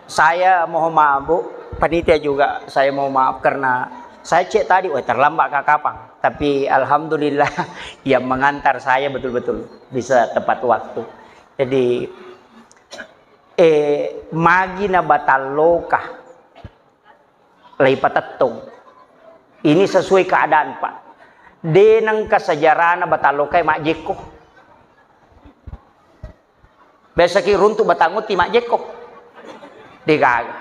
Saya mohon maaf, Bu, panitia juga, saya mohon maaf karena saya cek tadi, wah, terlambat Kak Kapang. Tapi alhamdulillah yang mengantar saya betul-betul bisa tepat waktu. Jadi, eh, magi na batalloka. Laipatettong. Ini sesuai keadaan, Pak. De nengka sejarahna batallokai majjekko. Biasaki runtu batang utti majjekko. De gaga.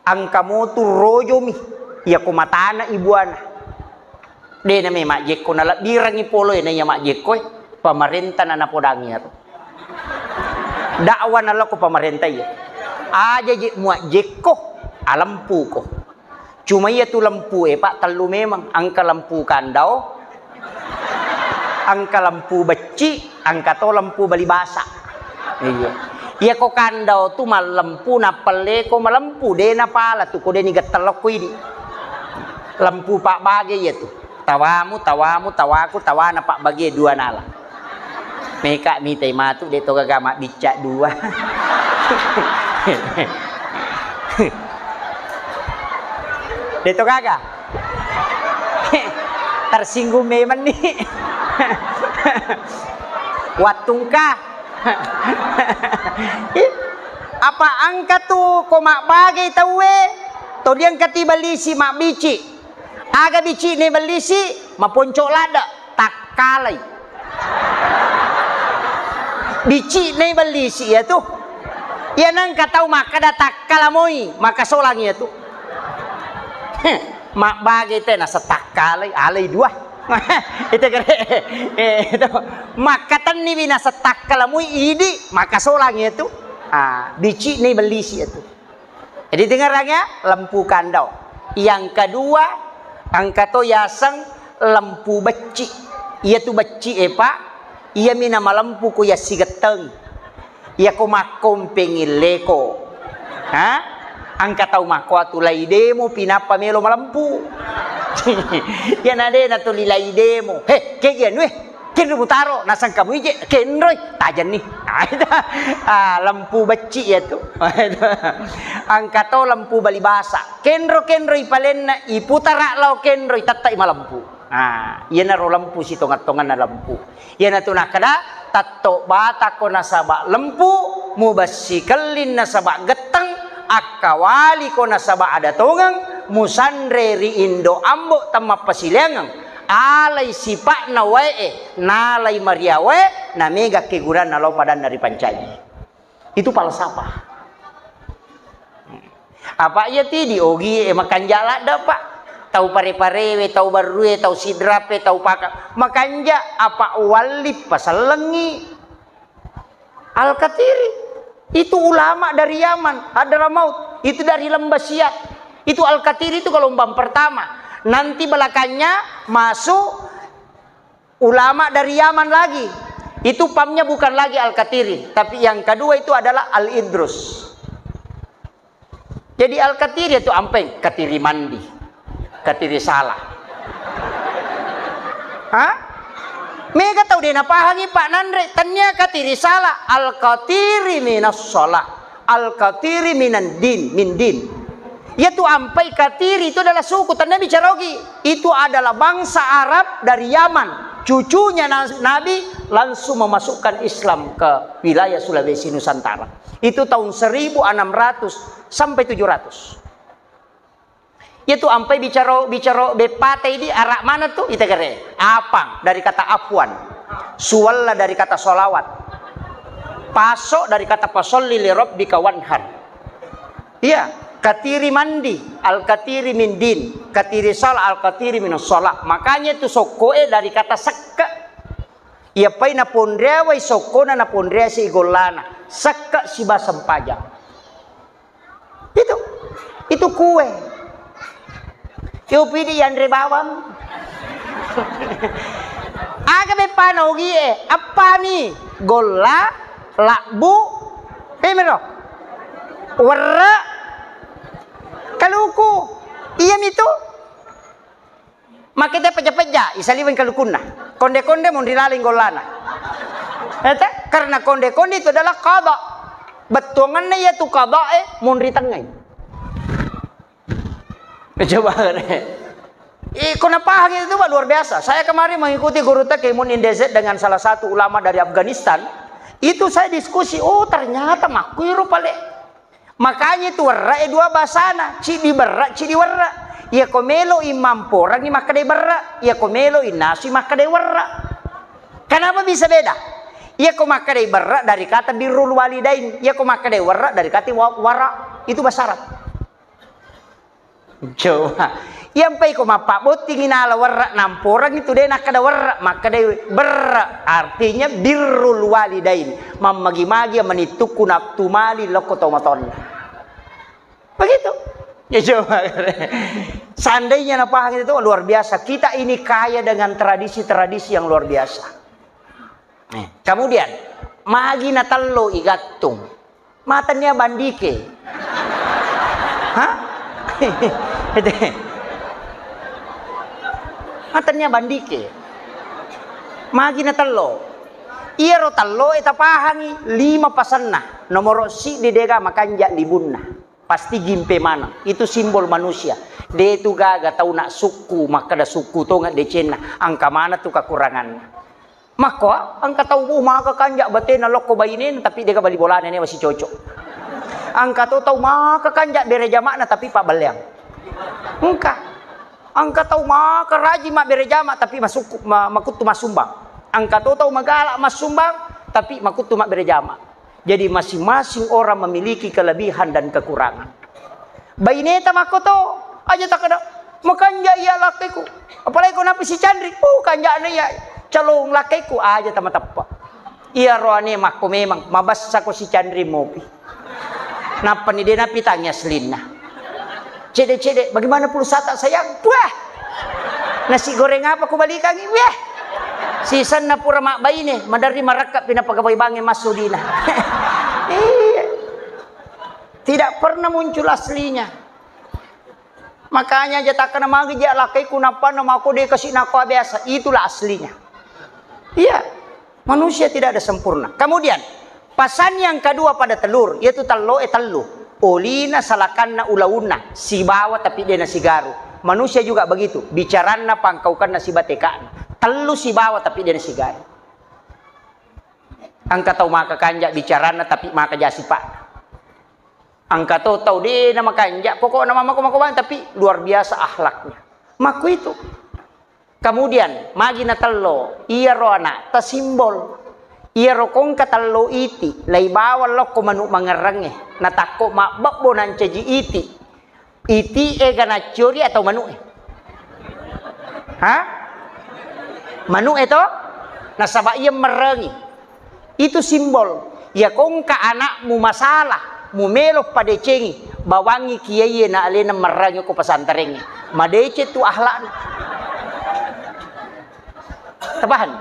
Engka motu rojomi. Iya ko matana ibuana. De name majjekko nalebbirangi poloe na iya majjekkoe. Pamarenta na napodangi iyaro. Dakwa nalako pamarenta iya. Aja je muajjekko, alempuko. Cuma iya tu lempu e, Pak, tellu memang. Engka lempu kandao, engka lempu becci, engka to lempu bali basa. Iya. Iya ko kandao tu mallempu nappelleko malempu, de napala tu ko de nigettelokko idi. Lempu pabbage iya tu. Tawamu, tawamu, tawaku, tawana pabbagie dua nala. Meka mitai matu de to gaga mabbicca dua. De to gaga. Tersinggung memang ni. Wattungka. Apa engka tu ko mabbage tauwe, to diangkati balisi mabbici. Aga bici'ne bellisi, maponco ladde, takkalai. Bici'ne bellisi iya tu. Iya nengka tau makkada takkala moi, makasolang iya tu. Heh, mabbage te nasa takkalai, alai dua. Itu kere. Eh, itu. Makkatenni wi nasa takkala moi idi, makasolang iya tu. Ah, bici'ne bellisi iya tu. Jadi dengarang ya, lempu kandau. Yang kedua, engka to yaseng lempu becci. Iya tu becci e, Pak. Iya mina malempu ko yassigetteng. Iya ko makkompeng illeko. Ha? Engka tau makko atu lai demo pinappa melo malempu. Iya na de na tuli lai demo. He, kegi anu e? Kenro mutaro, nasang kamu ije, kenroi, tajenni. Ah, itu. Ah, lempu becci ya tu. Engka to lempu bali basa. Kenro-kenroi palenna, iputara lao kenroi, tettai malempu. Ah, iyanaro lempu sitonga-tonganna lempu. Iyanatu nakkeda, tetto batako nasaba lempu, mubessi kelling nasaba getteng, akkawaliko nasaba ada tongeng, musanre ri indo ambo temmappasileangeng. Alai sipa'na wae'e, nalai maria wae, namega kegunanna lao padanna ripancaji. Itu falsafah. Apa iya ti di ogi e makanja ladde, Pak? Tau pare-parewe, tau barrue, tau sidrape, tau paka. Makanja apa walli pasellengi. Al-Katiri. Itu ulama dari Yaman, Hadramaut. Itu dari Lembah Siak. Itu Al-Katiri itu gelombang pertama. Nanti belakangnya masuk ulama dari Yaman lagi. Itu pamnya bukan lagi Al-Katiri, tapi yang kedua itu adalah Al-Idrus. Jadi Al-Katiri itu ampeng, katiri mandi, katiri salah. Hah? Mega tau de napahangi, Pak, nanre, tania katiri salah, Al-Katiri minas shalah, Al-Katiri minan din, min din. Yaitu ampai Katiri itu adalah suku, tania bicara ogi. Itu adalah bangsa Arab dari Yaman. Cucunya Na-, Nabi langsung memasukkan Islam ke wilayah Sulawesi Nusantara. Itu tahun seribu enam ratus sampai tujuh ratus. Yaitu ampai bicara, bicara beppate di Arab mana tu? Ita kere. Apang dari kata afwan. Suwalla dari kata solawat. Paso dari kata fasolli li rabbika wanhar. Iya, katiri mandi, al-katiri min din, katiri salah, al-katiri min salah. Makanya itu sokkoe dari kata sekke. Iya pai naponreawai sokkona, naponreasi gollana. Sekke siba sempajang. Itu, itu kue. Yo pidi yanre bawang. Aga beppana ogie, appami golla, labbu, emiro, werre, kaluku. Iya mitu. Makkeda pejja-pejja, isaliweng kalukunna. Konde-konde munri laleng gollana. Ete? Karena konde-konde itu adalah qada. Bettuanganna iya tu qada e munri tengngai. Coba. Eh, kau paham itu, Pak, luar biasa. Saya kemarin mengikuti guru T K Munin D Z dengan salah satu ulama dari Afghanistan. Itu saya diskusi, oh, ternyata makkuiro pale. Makanya itu werre e dua bahasana, cidi berre, cidi werre. Iya ko melo i mamporangi makkeda berre, iya ko melo i nasui makkeda werre. Kenapa bisa beda? Iya ko makkeda berre dari kata birrul walidain, iya ko makkeda werre dari kata wa-, wara. Itu bahasa Arab. Coba. Iya mpai ko mappabbottingi nala werre namporangi tu de nakkeda werre, makkeda berre, artinya birrul walidain, mammagi-magi manittukku nattumali lokko tomatoanna. Begitu. Ya coba. Seandainya napaham itu luar biasa. Kita ini kaya dengan tradisi-tradisi yang luar biasa. Eh, kemudian, magi natello igattung. Matannia bandike. Hah? Matannia bandike. Magi natello. Iyaro tello e tapahangi lima pasanna. Nomoro siddi dega makanja libunna. Pasti gimpe maneng. Itu simbol manusia. De tu gaga tau nak sukku, makkeda sukku tonga decenna. Angka mana tu kekuranganna. Makko, engka tau, uh, maka kanja batena lokko bainena, tapi dega bali bolana newa sicocok. Engka to tau maka kanja bere jama'na, tapi pabballeang. Engka. Engka tau maka rajin mabbere jama, tapi masukku-, ma-, makuttu massumbang. Engka to tau magala massumbang, tapi makuttu mabbere jama. Jadi, masing-masing orang memiliki kelebihan dan kekurangan. Baineta makkoto, aja takkeda, "Makanja iya lakkaiku." Apalagi ko nappi si Canri, "Uh, kanjana iya calon lakkaiku," aja tamateppa. Iya roane makko memang, mabassa ko si Canri mopi. Nappani de napitangi aslinna. "Cede-cede, bagaimana pulsata, sayang?" "Wah! Nasi goreng apa kubalikangi?" "Wah! Sisenna pura mabbaine, maderri marakka pinapagawai bange massudina." Iya. Tidak pernah muncul aslinya. Makanya aja takkana magi ja lakkaiku nappanna mako de kasi nakko biasa, itulah aslinya. Iya. Manusia tidak ada sempurna. Kemudian, pasan yang kedua pada telur, yaitu tello e tellu. Olina, salakanna, ulaunna, sibawa tapi dena sigaru. Manusia juga begitu, bicaranna, pangkaukanna, sibatekana. Tellu sibawa tapi dena sigaru. Engka tau maka kanja bicaranna tapi maka jasi pa. Engka to tau dena makanja, pokokna mamako-mako bang, tapi luar biasa akhlaknya. Makku itu. Kemudian, magi natello, iyaro ana'ta simbol. Iyaro kongka tello iti, laibawa lokko manu mangerrangnge, natakko mabbebbo nancaji iti. Iti e ganaccori atau manu e? Ha? Manu e to? Nasaba iya merrengi. Itu simbol. Iya kongka anakmu masalah, mumelo padecengi, bawangi kiaiye na alena merrangi ko pesantrengnge. Madeceng tu akhlakna. Tapahanni?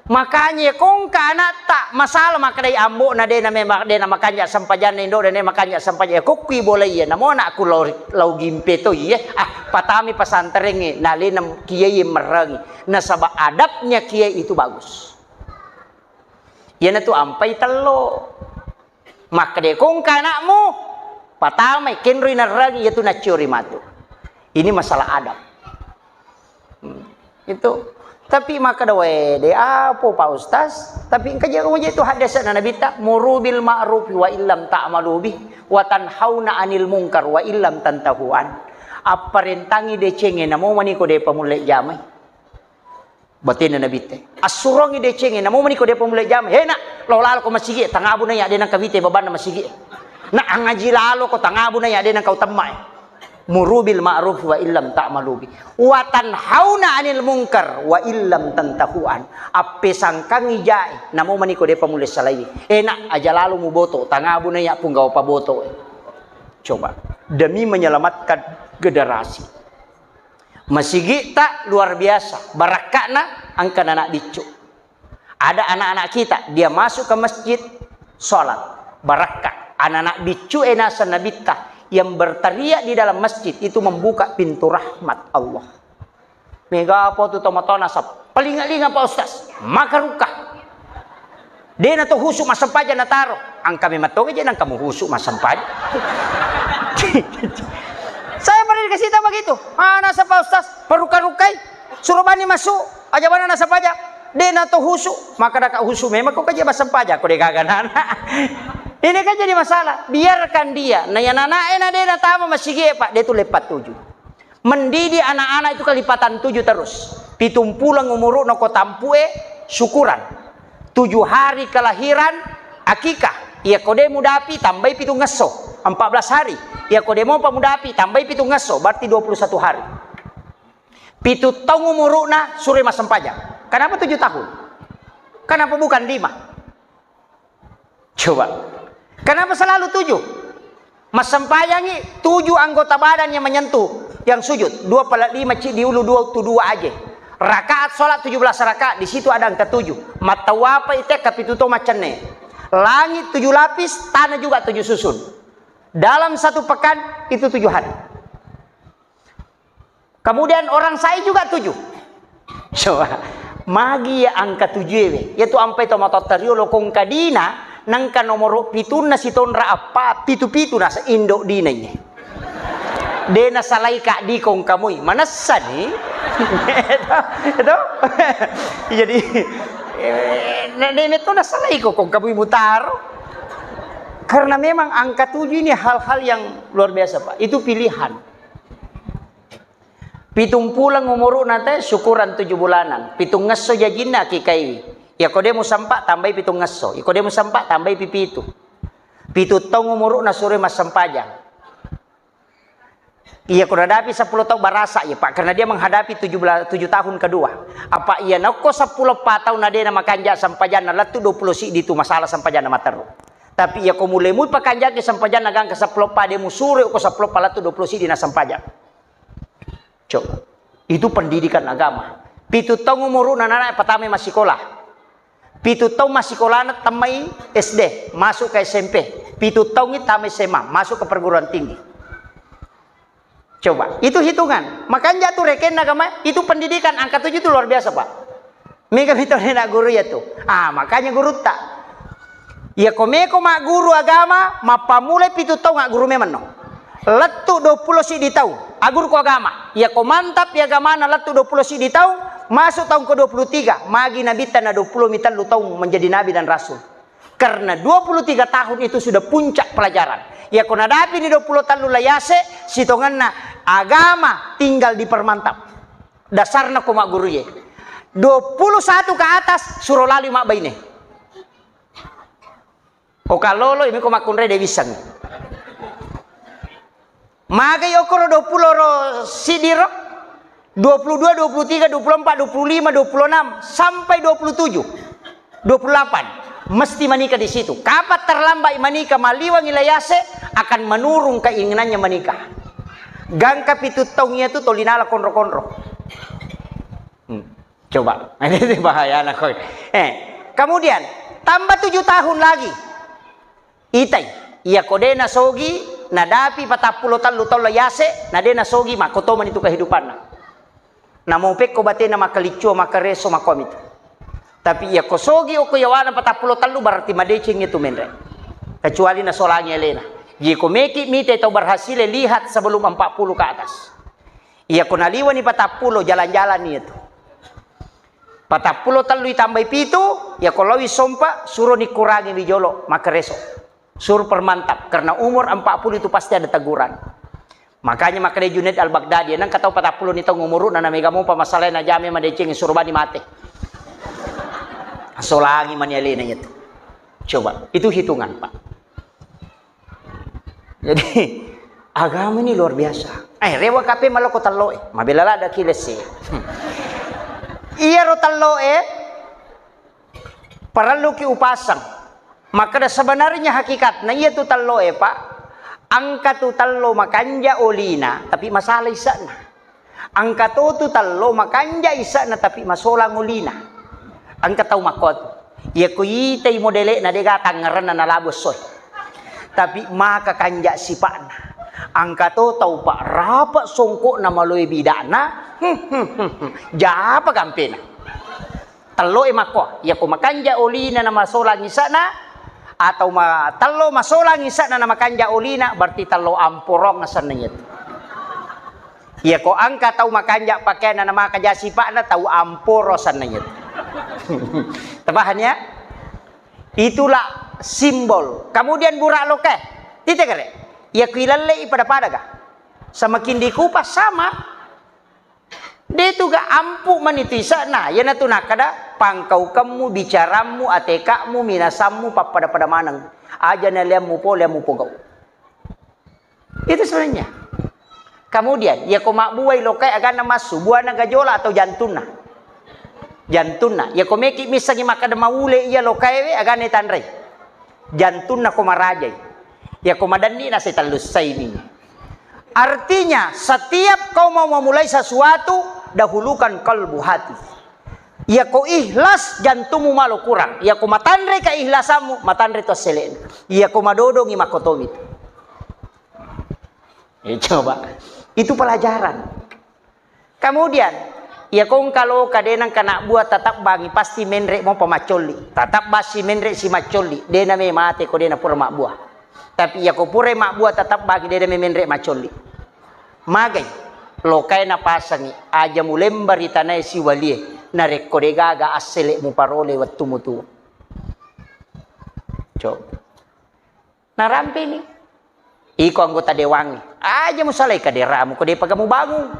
Makanya iya kongka anakta masalah makkedai ambo'na de na memang de na makanja sempajanna, indo'na de na makanja sempajang. Iya kokkui bola iya, namo anakku lau, lau gimpe to iye. Ah, patami pesantrengnge, na alena kiaiye merrangi. Nasaba adabnya kiai itu bagus. Iyanatu ampai tello. Makkeda kongka anakmu, patamai, kenroi narrangi, iyatu nacciori matu. Ini masalah adab. Hmm, itu. Tapi makkeda, "Wede, apo Pak Ustaz?" Tapi engka je, je tu hadisna Nabitta, "Muru bil ma'ruf wa illam ta'malu bih, wa tanhauna 'anil munkar wa illam tantahu an." Apparentangi decengnge, namo maniko depa mulle jamai. Batena Nabitte. Assurongi decengnge, namo maniko depa mulle jamai. He, nak, lao lalo ko masigi, tangabu na iya de nangka wite babanna masigi. Nak, angaji lalo ko, tangabu na iya de nangka utemma e. Muru bil ma'ruf wa illam ta'malu bi. Wa tanhauna 'anil munkar wa illam tantahu an. Appesangkangi jae, namo maniko depa mulle salai. E, nak, aja lalo muboto, tangabu na iya punggawa paboto e. Coba, demi menyelamatkan generasi. Masigi'ta luar biasa, barakka'na engka anak biccu. Ada anak-anak kita, dia masuk ke masjid, sholat, barakka. Anak-anak biccu e naseng Nabitta yang berteriak di dalam masjid itu membuka pintu rahmat Allah. Mega apa tu tomatona sap. Palinga-linga Pak Ustaz, makarukka. De na to husu massempajang nataro. Engka memang toga je nangka muhusu massempajang. Saya pernah dikasih tahu begitu. Ah, naseng Pak Ustaz, perukka-rukkai. Suruh bani masuk, aja bana nasempajang. De na to husu, maka daka husu memang kok aja massempajang, kok de gaga nana. Ini kan jadi masalah. Biarkan dia. Nah, yang anak enak de na tama masigi, Pak, dia tu lepat tuju. Mendidik anak-anak itu kelipatan tujuh terus. Pitung puleng umuru'na ko tampu'e, syukuran. Tujuh hari kelahiran, akikah. Iya ko de mudapi, tambai pitung ngesso, empat belas hari. Iya ko de mopa mudapi, tambai pitung ngesso, berarti dua puluh satu hari. Pitu taung umuru'na, suroi massempajang. Kenapa tujuh tahun? Kenapa bukan lima? Coba. Kenapa selalu tujuh? Massempajangi tujuh anggota badan yang menyentuh, yang sujud. Dua pala lima, ci di ulu dua tu dua aja. Rakaat sholat tujuh belas rakaat, di situ ada angka tujuh. Mattawapa ite kapitu to macenne. Langit tujuh lapis, tanah juga tujuh susun. Dalam satu pekan itu tujuh hari. Kemudian orang sai juga tujuh. Coba, magi ya angka tujuh ewe. Yaitu ampai to matotta riolo kongka dina, nangka nomoro pitunna sitonra appa, pitu-pitu nasa indo dina iye. De nasalai ka di kongka mui. Manessa ni? Itu, itu. Jadi, eh, ne, ne, ne to nasalai ko kongka mui mutaro. Karena memang angka tujuh ini hal-hal yang luar biasa, Pak. Itu pilihan. Pitung puleng umuru'na te, syukuran tujuh bulanan. Pitung ngesso jajinna akikaiwi. Iya ko de musampa, tambai pitung ngesso. Iya ko de musampa, tambai pipitu. Pitu taung umuru'na suroi massempajang. Iya ko nadapi sepuluh taung barasa, iya, Pak, karena dia menghadapi tujuh belas, tujuh tahun kedua. Apa iya nakko seppulo pa taung na de na makanja sempajanna, lettu dua puluh siddi tu masalah sempajanna materru. Tapi iya ko mulai mui pakanjaki sempajanna gangka seppulo pa, de musuroi ko seppulo pa lettu dua puluh siddi na sempajang. Coba. Itu pendidikan agama. Pitu taung umuru'na anak patamai massikola. Pitu taung massikolana tammai S D, masuk ke S M P. Pitu taungi tammai S M A, masuk ke perguruan tinggi. Coba, itu hitungan. Makanya tu rekenna agama, itu pendidikan angka tujuh itu luar biasa, Pak. Mega mitone na guru iya tu. Ah, makanya gurutta. Iya ko meko magguru agama, mappammulai pitu taung agguru memanno. Lettu dua puluh siddi taung, agguru ko agama. Iya ko mantap iya agamana lettu dua puluh siddi taung, masuk taung ke dua puluh tiga, magi nabitta na dua puluh mi tellu taung menjadi nabi dan rasul. Karena dua puluh tiga tahun itu sudah puncak pelajaran. Iya ko nadapi ni dua puluh tellu layase, sitongenna agama tinggal dipermantap. Dasarna ko magguruye. Dua puluh satu ke atas, suro lali mabbaine. Ko kallolo, imi ko makkunrai de wissengngi. Magai okoro dua puluh ro siddi ro, dua puluh dua, dua puluh tiga, dua puluh empat, dua puluh lima, dua puluh enam, sampai dua puluh tujuh, dua puluh delapan. Mesti menikah di situ. Kapan terlambat menikah, maliwangi layase, akan menurun keinginannya menikah. Gangka pitu taung iya tu toli nala konro-konro. Hmm. Coba. Ini bahayana koi. Eh, kemudian tambah tujuh tahun lagi. Itai, iya ko de nasogi, nadapi patappulo tallu taung layase, na de nasogi, makkotomani tu kehidupanna. Namo pekko batena makaliccua, makareso, makomitu. Tapi iya ko sogi okko yawana patappulo tallu, berarti madeceng itu menre. Kecuali nasolangi alena. Jadi ko meki mite tau berhasil, lihat sebelum empat puluh ke atas. Iya ko naliwani patappulo, jalan-jalan itu. Patappulo tallu itambai pitu, iya ko lawi sompa, suro nikurangi wijolo, makareso. Suro permantap, karena umur empat puluh itu pasti ada teguran. Makanya makkeda Junaid Al-Baghdadi, nang katau patappulo ni taung umuruna, na mega mopa masalahna, jame madeceng, suro bani mate. Solangi mani alena itu. Coba, itu hitungan, Pak. Jadi, agama ini luar biasa. Eh, rewa kape maloko tello e. Mabela lada ki lesse. Iyaro tello e, parelluki upasang. Makkeda sebenarnya hakikatna iya tu tello e, Pak. Engka tu tello makanja olina, tapi masalah isa'na. Engka to tu tello makanja isa'na, tapi masolang olina. Engka tau makkotu. Iya ko itai modele'na, dega tangngerenna nalabu essoe. Tapi maka kanja sipa'na. Engka to tau, Pak, rapa songko'na maloe bida'na. Japa gampena. Tello e makko, iya ko makanja olina na masolang isa'na, atau ma-, tello masolang isa'na na makanja olina, berarti tello amporong asenna iya tu. Iya ko engka tau makanja pakeanna na maka ja sipa'na, tau amporo asenna iya tu. Tapahang ya? Itulah simbol. Kemudian burak loke. Tite kare. Iya ko ilallei pada-pada ga. Semakin dikupas sama. De tu ga ampu mani tu isa'na, iyanatu nakkeda pangkaukemmu, bicarammu, ateka'mu, minasammu, pappada-pada maneng. Aja naliammu pole, ammu pogau. Itu sebenarnya. Kemudian, iya ko mabbuai lokai aganna massu, buana gajola atau jantunna? Jantunna. Iya ko meki missengi makkeda maule iya lokai we, aganna tanrei? Jantunna ko marajai. Iya ko madanni na setellussaini. Artinya, setiap kau mau memulai sesuatu, dahulukan kalbu, hati. Iya ko ikhlas, jantummu malo kurang. Iya ko matanre keihlasammu, matanre to assele'na. Iya ko madodongi, makkotomi tu. Eh, coba. Itu pelajaran. Kemudian, iya ko engka loka de nengka nabbua, tatabbangi, pasti menre mopa maccolli. Tatabbasi menre si maccolli, de name mate ko de napura mabbua. Tapi iya ko purai mabbua, tatabbangi, de name menre maccolli. Magai, lokai napasangi, aja mulemba ri tanae siwalie, narekko de gaga assele muparole wettu mutuo. Coba. Narampeni. Iko anggota dewangnge, aja musalai kaderamu ko depaga mubangung.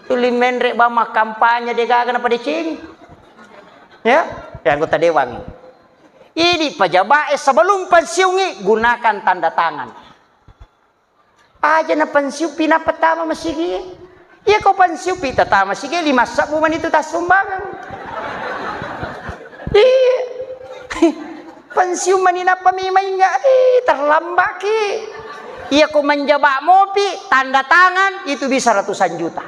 Tuli menre bang makkampanye, degaga napadecengi. Ya, ya anggota dewangnge. Idi pejabat e sebelum pensiungi gunakan tanda tangan. Aja na pensiun pi nappa tama masigi. Iya ko pensiun pi tatama masigi, lima sebbu mani tu tassumbangang. Iya. Pensiun mani nappa mi mainga, ih, terlambat ki. Iya ko menjabat mopi, tanda tangan, itu bisa ratusan juta.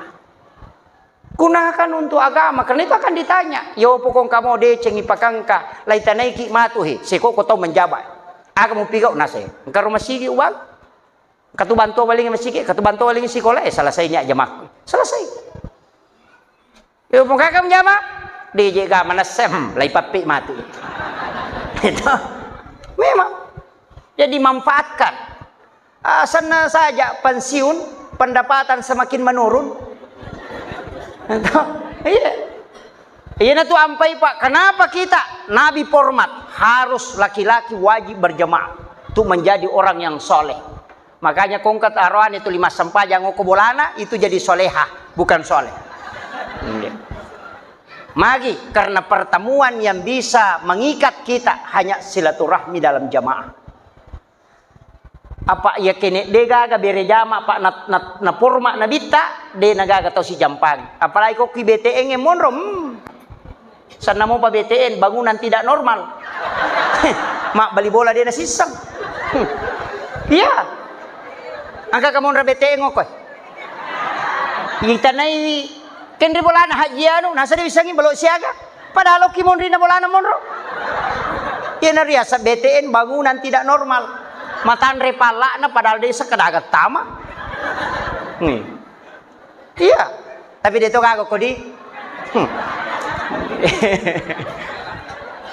Gunakan untuk agama, karena itu akan ditanya. Yo pokong kamu decengi pakangka, lai tanaiki matu he, seko ko tau menjabat. Aga mupigau nase, engka rumah sigi uang. Katu bantu paling masigi, katu bantu paling sikola, eh, selesai nya jamakku. Selesai. Yo, pung kakak menjama, D J ga manessem, lai pappi matu. Itu. Memang. Jadi manfaatkan. Ah, sana saja pensiun, pendapatan semakin menurun. Itu. Iya. Iyanatu ampai, Pak, kenapa kita Nabi format harus laki-laki wajib berjamaah untuk menjadi orang yang soleh. Makanya kongkat aroane tuli massempajang okko bolana, itu jadi soleha, bukan soleh. Iya. Magi, karena pertemuan yang bisa mengikat kita hanya silaturahmi dalam jamaah. Apa iya kene de gaga bere jama, Pak, na, na, na forma nabitta, de nagaga tau sijampangi. Apalagi ko ki B T N e monro, hmm. Sanna mopa B T N, bangunan tidak normal. Mabbali bola de nasisseng. Iya. Engka kamonra B T N okko. Itanai kenri bolana Haji anu, nasa de wissengngi belo siaga. Padahal okki monrina bolana monro. Iyana riaseng B T N, bangunan tidak normal. Matanre palla'na padahal de sekedar tama. Nih. Iya, tapi de to gaga kodi. Hmm.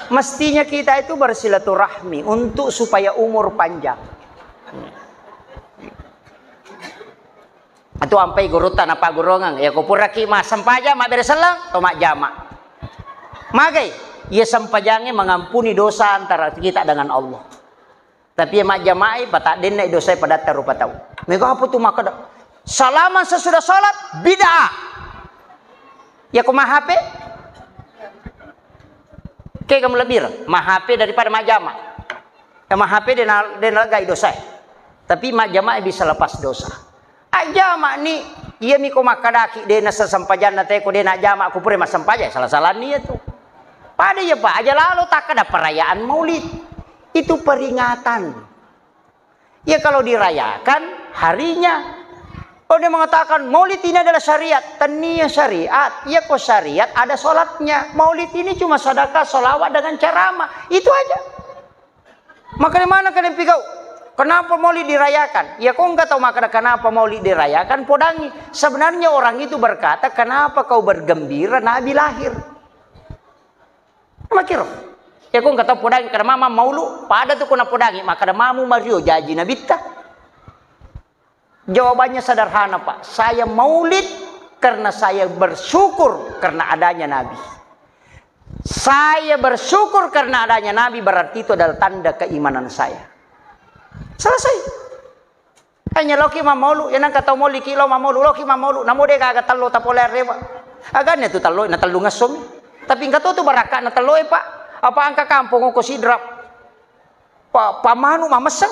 Mestinya kita itu bersilaturahmi untuk supaya umur panjang. Itu ampai gurutta napaggurungeng. Ya, ko puraki massempajang, mabbere selleng, to majjama. Magai, ya sempajangnge mengampuni dosa antara kita dengan Allah. Tapi iya majjama'i, pataddenna i dosae padatta rupa tau. Mega apa tu makkeda, salaman sesudah salat, bid'ah. Iya ko ma H P? Kega melebbireng, ma H P daripada majjama. Ya ma H P de na, de nalegai dosae. Tapi majjama'i bisa lepas dosa. Ajjama'ni, iyami ko makkadaki de nasesempajanna te ko de najjama ku pura massempajang, salah-salah niat tu. Pada iya, Pak, aja lalo takkada perayaan Maulid. Itu peringatan. Ya kalau dirayakan harinya. Oh, dia mengatakan Maulid ini adalah syariat. Tania syariat. Ya kok syariat ada sholatnya. Maulid ini cuma sedekah, sholawat dengan ceramah. Itu aja. Maka di mana kalian pigau? Kenapa Maulid dirayakan? Ya, kau enggak tahu makna kenapa Maulid dirayakan, podangi. Sebenarnya orang itu berkata, "Kenapa kau bergembira Nabi lahir?" Makiro. Ya, kau enggak tahu podangi, karena mama maulu, pada tu kau podangi, maka ada mamu mario jaji Nabitta. Jawabannya sederhana, Pak. Saya maulid karena saya bersyukur karena adanya Nabi. Saya bersyukur karena adanya Nabi, berarti itu adalah tanda keimanan saya. Selesai. Hanya loki mammaulu, ya nangka tau mauliki lo mammaulu, loki mammaulu, namo de gaga tello tapole rewa. Agane tu tello, na tellu ngessomi. Tapi engka to tu barakka na tello e, Pak. Apa angka kampung ko Sidrap. Pa, pamanu mamesseng.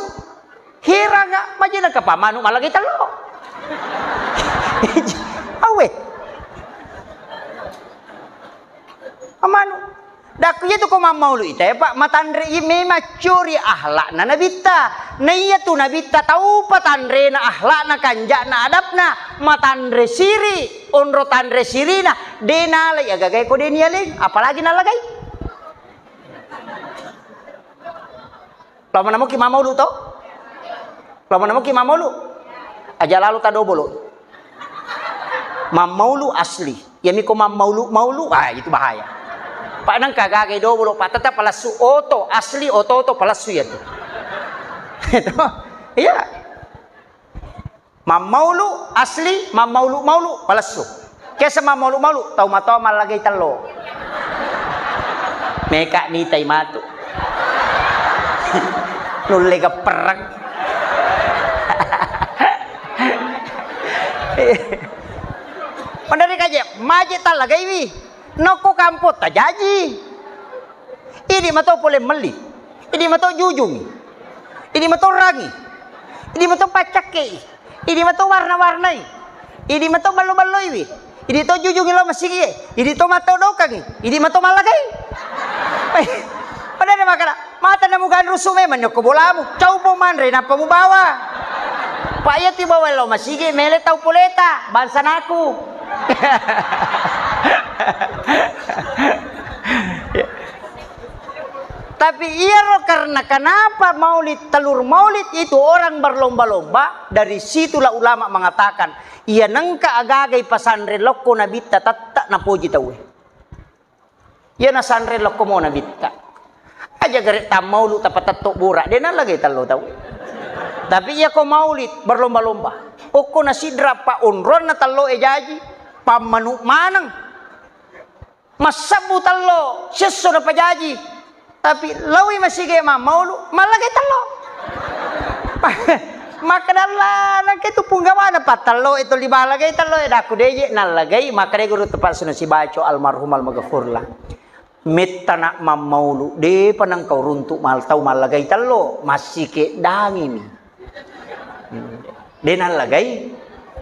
Heranga, majena ka pamanu malagai tello. Awe. Pamanu. Dakku iya tu ko mammaulu ita ya, Pak, matanre i memang curi akhlakna nabitta. Na iya tu nabitta tau patanrena akhlakna, kanjakna, adabna, matanre siri, onro tanre sirina, de nalai agagae ko de nialeng, apalagi nalagai. Lao manamuki mammaulu to? Lao manamuki mammaulu? Aja lalo ta dobolo. Mammaulu asli. Yami ko mammaulu-maulu, ah, itu bahaya. Pak nangka gagai dobolo, Pak, tetap palassu oto, asli oto-oto palassu ya tu. Itu. Iya. Mammaulu asli, mammaulu-maulu, palessu. Kesa mammaulu-maulu, tau matoa mallagai tello. Meka nitai matu. Nulle geppereng. Mandari kaje, maje tallagaiwi. Nokko kampong tajaji. Idi mato pole melli. Idi mato jujungi. Idi mato rangi. Idi mato paccakkei. Idi mato warna-warnai. Idi mato ballo-balloiwi. Idi to jujungi lo masigi. Idi to mato dokangi. Idi mato mallagai. Pada ada makana. Mata namu ganrusu memang nyokko bolamu. Cau po manre nappa mubawa. Pak iya tibawa lo masigi mele tau poleta. Bangsa naku. Tapi iyaro karena kenapa maulid, telur maulid itu orang berlomba-lomba, dari situlah ulama mengatakan, iya nengka agagai pasanre lokko nabitta tetta napoji tauwe. Iya nasanre lokko mo nabitta. Aja gare tammaulu tapatetto bura, de nallagai tello tau. Tapi iya ko maulid berlomba-lomba. Okko na sidra pa onronna tello e jaji, pammanu maneng. Massebbu tello, siesso napajaji. Tapi lawi masige mammaulu, mallagai tello. Makkadalla nangke tu punggawana pattello e toli mallagai tello e, dakku deje nallagai, makkadai guru tepat sunu sibaco almarhum almaghfurlah. Mettana mammaulu, depa nangkau runtu mal tau mallagai tello, massikedangimi. De nallagai,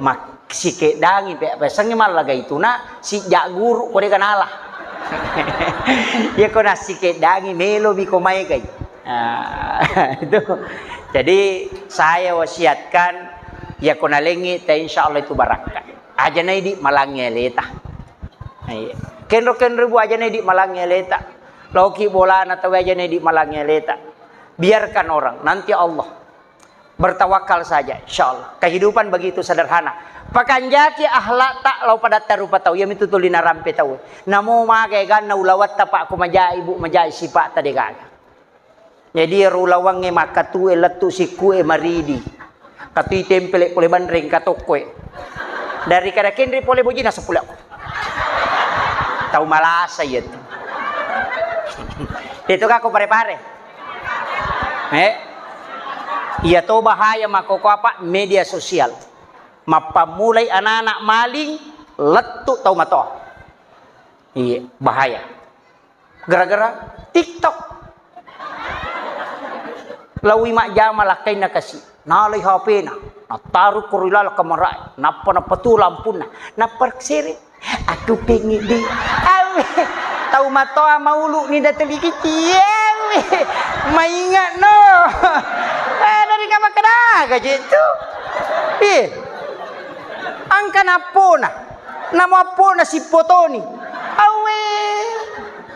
massikeddangi pe, pesengngi mallagai tuna, sijak guru ko de ganala. Iya ko nasi kedangi melo biko mai kai. Ah, itu. Jadi saya wasiatkan, ya ko nalengi ta, insya Allah itu barakka. Aja na idi malangi aleta. Iya. Kenro-kenro bu aja na idi malangi aleta. Loki bolana tawe aja na idi malangi aleta. Biarkan orang, nanti Allah. Bertawakal saja, insya Allah. Kehidupan begitu sederhana. Pakanjaki akhlak tak lau pada tarupa tau. Iya mitu tuli narampe tau. Namo maga ganna ulawatta pak ko majai bu majai sipak tadi gaga. Jadi ero ulawangnge makkatue lettu sikkue maridi. Katui tempele pole banreng katokkoe. Dari kada kenri pole bojina seppulo. Tau malasa iya tu. Itu kako pare-pare. Eh? Iya to bahaya makkoko apa media sosial. Mappammulai anak-anak maling lettu tau matoa. Iya, bahaya. Gara-gara TikTok. Lawi majjama lakkainna kasi. Nalai H P-na, nattaru ko ri laleng kamara'e, nappa napatu lampunna, nappa sere. Aku pengen di, awe, tau matoa maulu ni dateli kici, awe, maingat no. Eh, dari kamar kedaga je tu. Eh, angka nappona, namo appona sipotoni. Awe.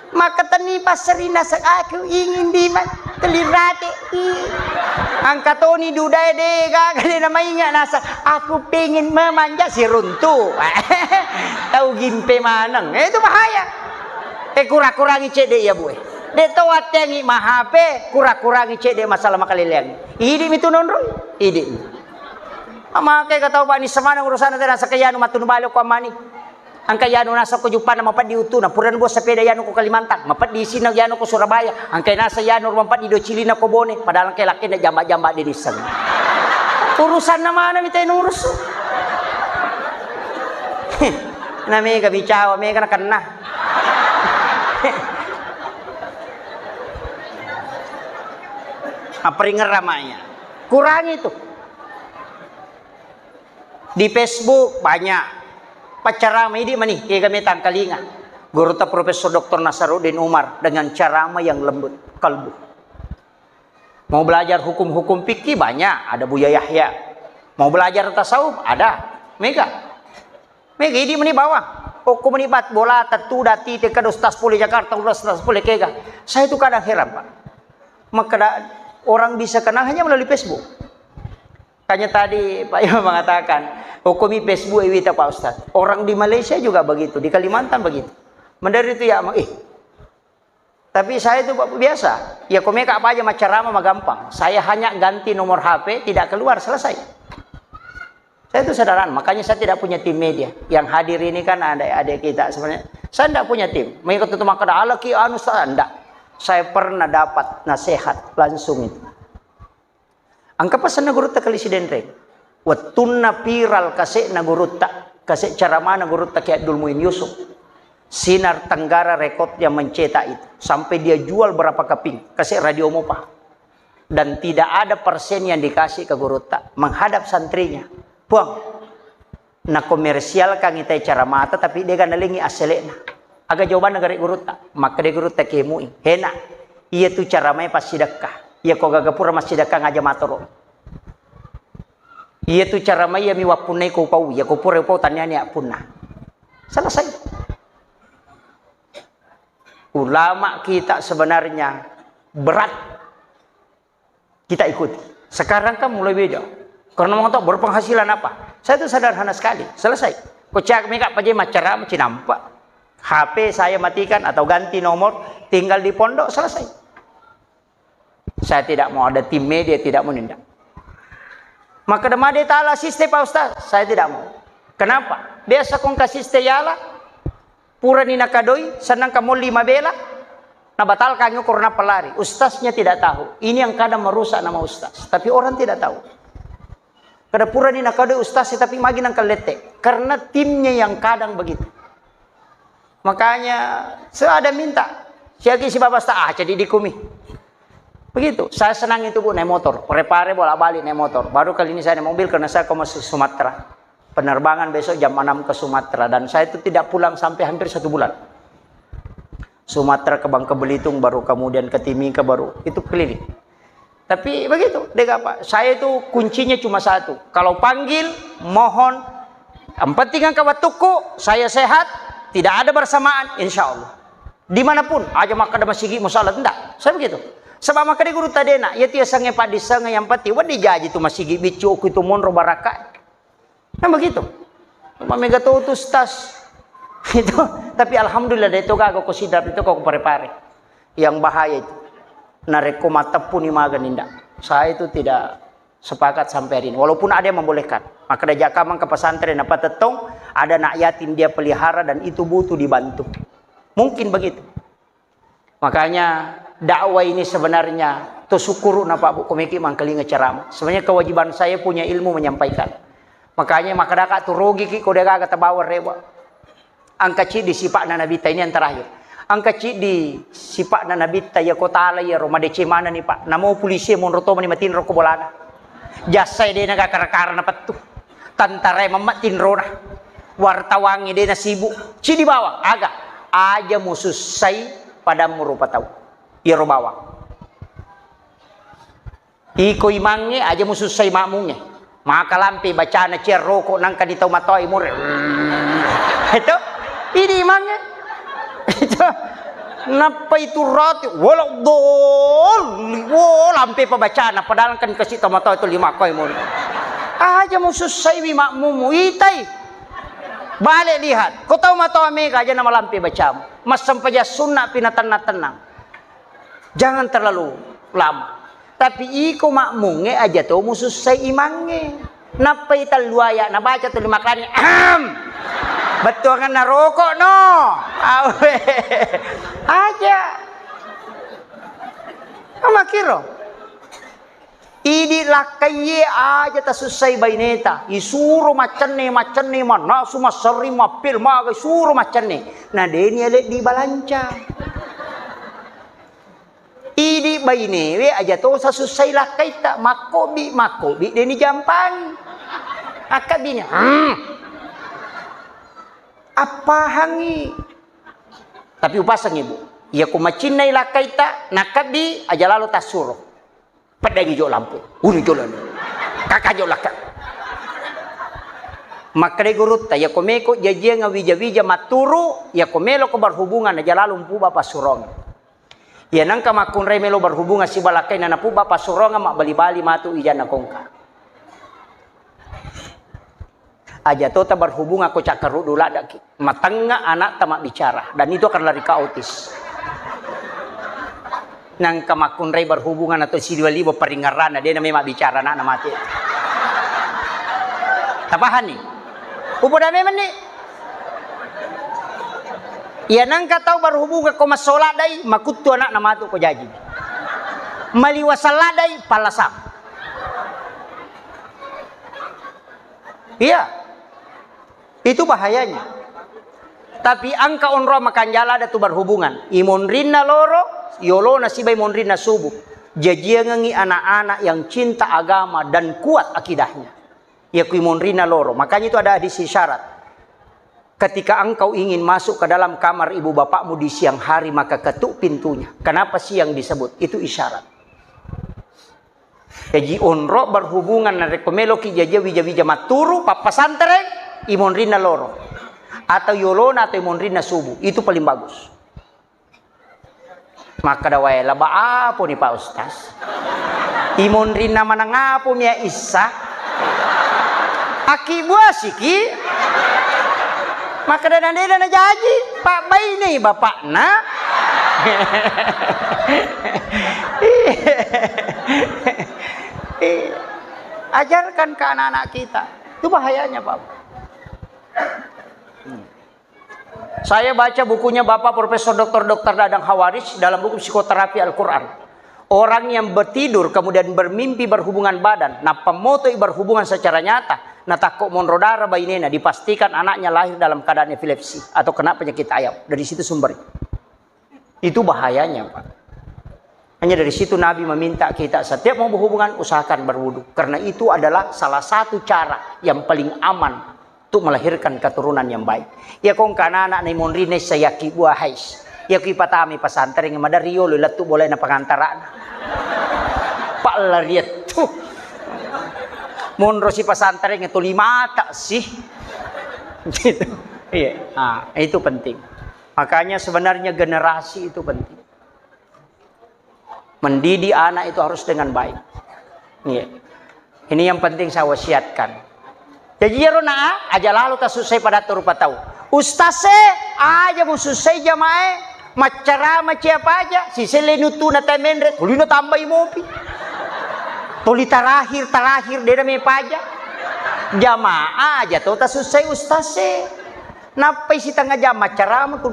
Makkatenni passerina sa-, aku ingin di ma-, teli rate. Ih. Angka toni dudae de gaga de namainga nasa, aku pengen memanja siruntu. Tau gimpe maneng. Eh, itu bahaya. Eh, kura-kurangi cedde ya bu e. De to wattengi ma H P, kura-kurangi cedde masalah makaleleang. Idi mitu nonroi. Idi. Amake katau bani semana urusan tena sakayanu matunu bale ko amani. Angka yanu nasakko juppanna mapeddi uttuna, purana bo sepeda yanu ko Kalimantan, mapeddi isinna yanu ko Surabaya, angka nasa yanu mapeddi do cilina ko Bone, padahal angka lakkenna jamba-jamba de nisseng. Urusanna mana mita nurusu. Na mega bicawa, mega nakenna. Aperingerra maya. Kurangi tu. Di Facebook banyak. Paccarama idi mani, kega metang kalinga. Gurutta Profesor Doktor Nasaruddin Umar dengan ceramah yang lembut kalbu. Mau belajar hukum-hukum fikih banyak, ada Buya Yahya. Mau belajar tasawuf ada. Mega. Mega idi mani bawang. Okko mani bat bola tatu dati teka ustaz pole Jakarta, ustaz pole kega. Saya itu kadang heran, Pak. Makkeda orang bisa kenal hanya melalui Facebook. Makanya tadi Pak Imam mengatakan, hukumi Facebook e wita Pak Ustaz. Orang di Malaysia juga begitu, di Kalimantan begitu. Mendari itu ya, eh. Tapi saya itu Pak, biasa. Ya komeka apa aja macarama magampang. Saya hanya ganti nomor H P, tidak keluar, selesai. Saya itu sederhana, makanya saya tidak punya tim media. Yang hadir ini kan ada adik kita sebenarnya. Saya tidak punya tim. Mengikut itu maka ada lagi anu saya enggak. Saya pernah dapat nasihat langsung itu. Engka pesanna gurutta Kali Sidenreng. Wettunna viral kase'na gurutta, kase' caramana gurutta Kiai Abdul Muin Yusuf. Sinar Tenggara Record yang mencetak itu. Sampai dia jual berapa keping, kase' radio mopa. Dan tidak ada persen yang dikasih ke gurutta. Menghadap santrinya. Puang, nakomersialkangngi tai caramata, tapi dega nalengi assele'na. Aga jawabanna gare gurutta? Makkeda gurutta kemui. Hena, iya tu caramae passidekka. Iya ko gaga pura massidekka ngaja matoro. Iya tu caramae iya mi wappunnai ko pau, iya ko pura pau taniani appunna. Selesai. Ulama kita sebenarnya berat kita ikuti. Sekarang kan mulai beda. Karena mau tahu berpenghasilan apa? Saya itu sederhana sekali. Selesai. Ko cak mega paje macara cinampa. H P saya matikan atau ganti nomor, tinggal di pondok, selesai. Saya tidak mau ada tim media, tidak mau nindak. Maka demade tala siste Pak Ustaz, saya tidak mau. Kenapa? Biasa kong kasiste yala, purani nakadoi, senang kamu lima bela, nabatalkan yukur napa lari. Ustaznya tidak tahu. Ini yang kadang merusak nama ustaz. Tapi orang tidak tahu. Kada purani nakadoi ustaz, tapi magi nangkalette. Karena timnya yang kadang begitu. Makanya, saya ada minta. Siagi si Bapak Ustaz, ah, jadi dikumi. Begitu. Saya senang itu, Bu, naik motor. Pare-pare bolak-balik naik motor. Baru kali ini saya naik mobil karena saya ke Sumatera. Penerbangan besok jam enam ke Sumatera. Dan saya itu tidak pulang sampai hampir satu bulan. Sumatera ke Bangka Belitung, baru kemudian ke Timika, baru itu keliling. Tapi begitu, dega apa? Saya itu kuncinya cuma satu. Kalau panggil, mohon, yang penting engka waktuku, saya sehat, tidak ada bersamaan, insya Allah. Dimanapun, aja makkeda masigi musala, ndak. Saya begitu. Sebab makkeda guru tadena, ya tiya sange padiseng yang penting, wadi jaji tu masigi bicu ku itu monro baraka. Nah begitu. Cuma mega tu, tu stas. Itu. Tapi alhamdulillah, dari itu gaga ko sidar itu ko pare-pare. Yang bahaya itu. Narekko mateppu ni maga ninda. Saya itu tidak sepakat sampai hari ini. Walaupun ada yang membolehkan. Maka diajak kamang ke pesantren apa tettong, ada anak yatim dia pelihara dan itu butuh dibantu. Mungkin begitu. Makanya dakwah ini sebenarnya to syukuru na Pak Bu komeki mangkalinga ceramah. Sebenarnya kewajiban saya punya ilmu menyampaikan. Makanya makadaka tu rugi ki ko degaga tabawa rewa. Angka cidi sipakna Nabitta ini yang terakhir. Angka cidi sipakna Nabitta ya kota la ya Roma dece mana ni Pak. Namo polisi monro to mani matinro ko bolana. Jasa de naga kara-kara na pettu. Tantara memma tinrona. Wartawangnge de nasibuk. Cidi bawang aga. Aja musussai padammu rupa tau. Iyaro bawang. Iko imangnge aja musussai makmungnge. Maka lampe bacana cia roko nangka di tau matoa imure. Itu. Ini imangnge. Itu. Nappa itu roti, wala doli, wo lampe pabacana, padahal kan kasi tomatoa itu lima koi mun. Aja musussaiwi makmumu, itai. Balik lihat, ko tau matoa mega aja namalampe bacamu. Massempajang sunna pi natenna-tennang. Jangan terlalu lama. Tapi iko makmungnge aja to musussai imangnge. Nappai tellu ayat nabaca tuli makkani, ahem. Bettuanganna rokok no. Awe. Aja. Amakiro. Idi lakkaiye aja tasussai baineta. Isuro maccenne, maccenne, mannasu, masserri, mappil, maga, isuro maccenne. Na deni ale di balanca. Idi bainewe aja to sasussai lakkaitta, makkobi, makkobi deni jampangi. Akkabini, hmm. Appahangi. Tapi upasengi, Bu. Iya ku macinnai lakkaitta, nakkabbi aja lalo tassuro. Peddangi jo lampu. Uni jo lalo. Kaka jo lakka. Makkeda gurutta, iya ko meko jajiang wija-wija matturu, iya ko melo ko berhubungan aja lalo mpuba passurong. Iya nengka makkunrai melo berhubungan siba lakkainna napubba passurongang mabbali-bali matu ijanna kongka. Aja tota berhubungan ko cakkaruddu laddaki. Matengnga anakta mabbicara dan itu akan lari ke autis. Nengka makkunrai berhubungan atau sidiwa-liwa paringerranna de namai mabbicara anakna mate. Tapahanni? Upoda memenni. Iya nengka tau berhubungan ko massola dai, makuttu anakna matu ko jaji. Maliwasang ladai, pallasang. Iya. Itu bahayanya. Tapi engka onro makanjala ada tu berhubungan. Imonrinna loro, yolona sibai monrinna subuh. Jajiangengi anak-anak yang cinta agama dan kuat akidahnya. Iya ku imonrinna loro. Makanya itu ada hadis isyarat. Ketika engkau ingin masuk ke dalam kamar ibu bapakmu di siang hari, maka ketuk pintunya. Kenapa siang disebut? Itu isyarat. Jaji onro berhubungan narekko meloki jajia wija-wija matturu, pappasantereng, imonrinna loro. Atau yolona atau imonrinna subuh. Itu paling bagus. Makkeda wae, laba aponi Pak Ustaz? Imonrinna maneng apomia issa? Akkibuasiki? Makkeda nadena najaji, pabbainei bapakna. Ajarkan ke anak-anak kita. Itu bahayanya, Pak. Hmm. Saya baca bukunya Bapak Profesor Doktor Doktor Dadang Hawaris dalam buku Psikoterapi Al-Quran. Orang yang bertidur kemudian bermimpi berhubungan badan, nappa motoi berhubungan secara nyata, natakko monro darah bainena, dipastikan anaknya lahir dalam keadaan epilepsi atau kena penyakit ayam. Dari situ sumber. Itu bahayanya, Pak. Hanya dari situ Nabi meminta kita setiap mau berhubungan usahakan berwudu. Karena itu adalah salah satu cara yang paling aman untuk melahirkan keturunan yang baik. Iya kongka anak-anak naimonrinna issa yakki buah hais. Iya ku ipatami pasantareng, maderri yolo lettu bolaina pangantarana. Pallariettu. Monro si pasantareng tuli mata sih. Gitu. Iya. Nah, itu penting. Makanya sebenarnya generasi itu penting. Mendidik anak itu harus dengan baik. Iya. Ini yang penting saya wasiatkan. Jadi iyaro na aja lalo tasussai pada rupa tau. Ustaz e, aja musussai jamaah e, maccarama cia paja, siselle nutuna tai menre, tuli no tambai mopi. Tuli terakhir, terakhir, dena me paja. Jamaah aja to tasussai ustaz e. Nappai sitengnga jam maccarama tu.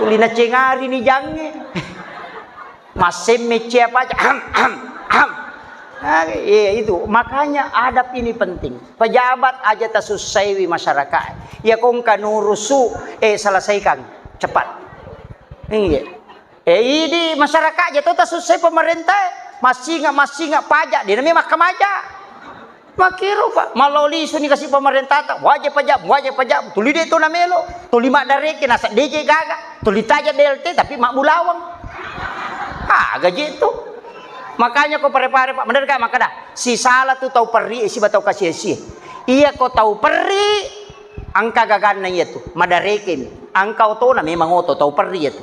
Tuli nacengari ni jangnge. Massemme cia paja. Am, am, am. Nah, iya itu. Makanya adab ini penting. Pejabat aja tasussaiwi masyarakat. Ya kongka nurusu, eh, selesaikan cepat. Iya. Eh, idi masyarakat aja to tasussai pemerintah. Massinga, massinga pajak. Dia namanya makkamaja. Makkiro, Pak, mallau lisu ni kasi pemerintata, wajib pajak, wajib pajak, tuli de to namelo, tuli maddareke, nasa deje gaga, tuli taja B L T, tapi mabbulawang. Ah, gaji itu. Makanya ko pare-pare, Pak, bener gak makkeda, sisala tu tau perri, siba tau kasi-asi. Iya ko tau perri, engka gaganna iya tu, maddareke ni. Engka otona memang oto, tau perri iya tu.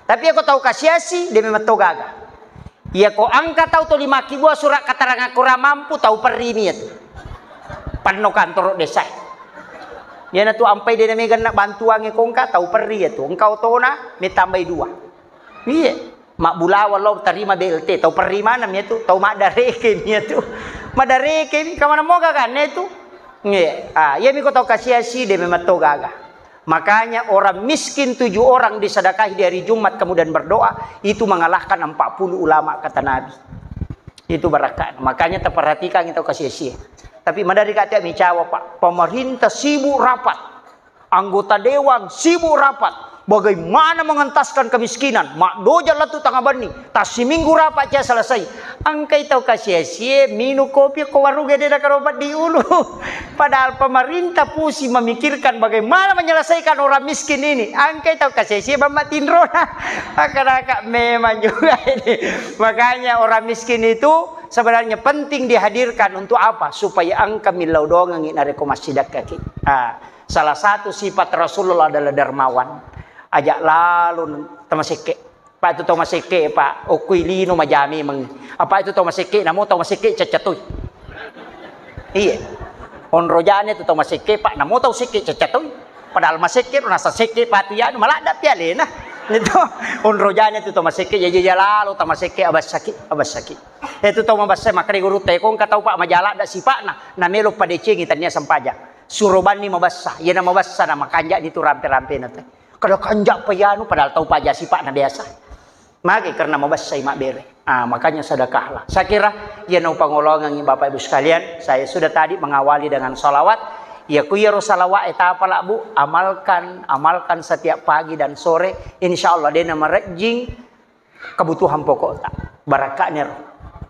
Tapi iya ko tau kasi-asi, de memang to gaga. Iya ko engka tau tuli makkibua surat keterangan kurang mampu, tau perri mi iya tu. Penno kantoro desa. Iyana tu ampai dena meganna bantuange kongka, tau perri iya tu. Engka otona, me tambai dua. Iya. Mabbulawang lo terima B L T, tau perri mana mi iya tu, tau maddareke mi iya tu. Maddareke mi, kamana moga kan itu? Iya. Ah, iya mi ko tau kasi-asi, de memang to gaga. Makanya orang miskin tujuh orang disedekahi di hari Jumat kemudian berdoa, itu mengalahkan empat puluh ulama, kata Nabi. Itu barakah. Makanya terperhatikan itu kasi-asi. Tapi madari kata micawa, Pak. Pemerintah sibuk rapat. Anggota dewan sibuk rapat. Bagaimana mengentaskan kemiskinan? Maddoja lettu tanga benni. Tassiminggu rapat cia selesai. Engkai tau kasi-asie minum kopi ko warung gede na karobat di ulu. Padahal pemerintah pusing memikirkan bagaimana menyelesaikan orang miskin ini. Engkai tau kasi-asie bamma tinrona. Maka memang juga ini. Makanya orang miskin itu sebenarnya penting dihadirkan untuk apa? Supaya engka millau dongengi narekko massidakkaki. Ah, salah satu sifat Rasulullah adalah dermawan. Ajak lalu tamasekke. Pak, itu tau masekke, Pak. Okkui lino majami meng. Apa itu tau masekke? Namo tau masekke caccatoi. Iya. Onrojane tu tau masekke, Pak. Namo tau sekke caccatoi. Padahal masekke ro nasa sekke patu yanu maladda pialena. Itu onrojane tu tau masekke, jaji jalalo tau masekke abassaki, abassaki. Itu tau mabassa makkeda gurutta, ko engka tau, Pak, majaladda sipakna, namelo padecengi tania sempaja. Suro banni mabassa, iyana mabassa na makanja ni tu rampe-rampena te. Kada kanja pa yanu, padahal tau paja sipakna biasa. Magi karena mabassai mabbere. Ah, makanya sedekahlah. Saya kira, ya, nau pangolongangi Bapak Ibu sekalian, saya sudah tadi mengawali dengan salawat. Ya, ku iyaro salawat e tapala, Bu, amalkan, amalkan setiap pagi dan sore. Insya Allah, dena marejjing kebutuhan pokokta. Barakahnya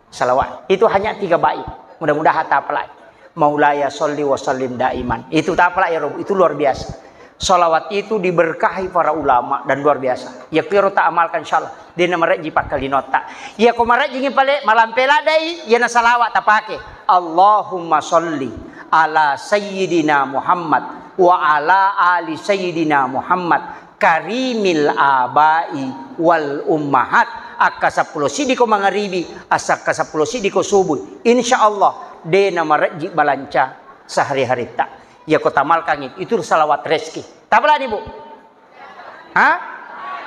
salawat. Itu hanya tiga bait. Mudah-mudahan tapalai. Maulaya salli wa sallim daiman. Itu tapalai ya, Rob. Itu luar biasa. Salawat itu diberkahi para ulama dan luar biasa. Ya, kiro tak amalkan, insya Allah. Dena marejji pakkalinotta. Ya, ko marejjingi pale, malampe ladai, ya na salawat tapake. Allahumma salli ala sayyidina Muhammad wa ala ali sayyidina Muhammad karimil abai wal ummahat. Akka seppulo siddi ko mangaribi, asa akka seppulo siddi ko subuh. Insya Allah, dena marejji balanca sehari-haritta. Ya, ko tamalkangi, itu salawat rezeki. Tapalani, Bu? Ha?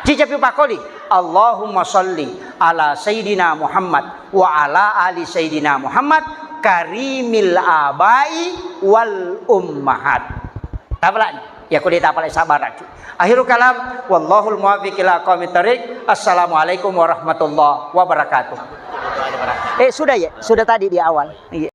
Cica piu pakoli. Allahumma salli ala sayyidina Muhammad wa ala ali sayyidina Muhammad karimil abai wal ummahat. Tapalani. Ya, ko de tapalai sabaraki. Akhirul kalam, wallahul muwaffiq ila aqwamit thariq. Assalamualaikum warahmatullahi wabarakatuh. Eh, sudah ya? Sudah tadi di awal. Iya.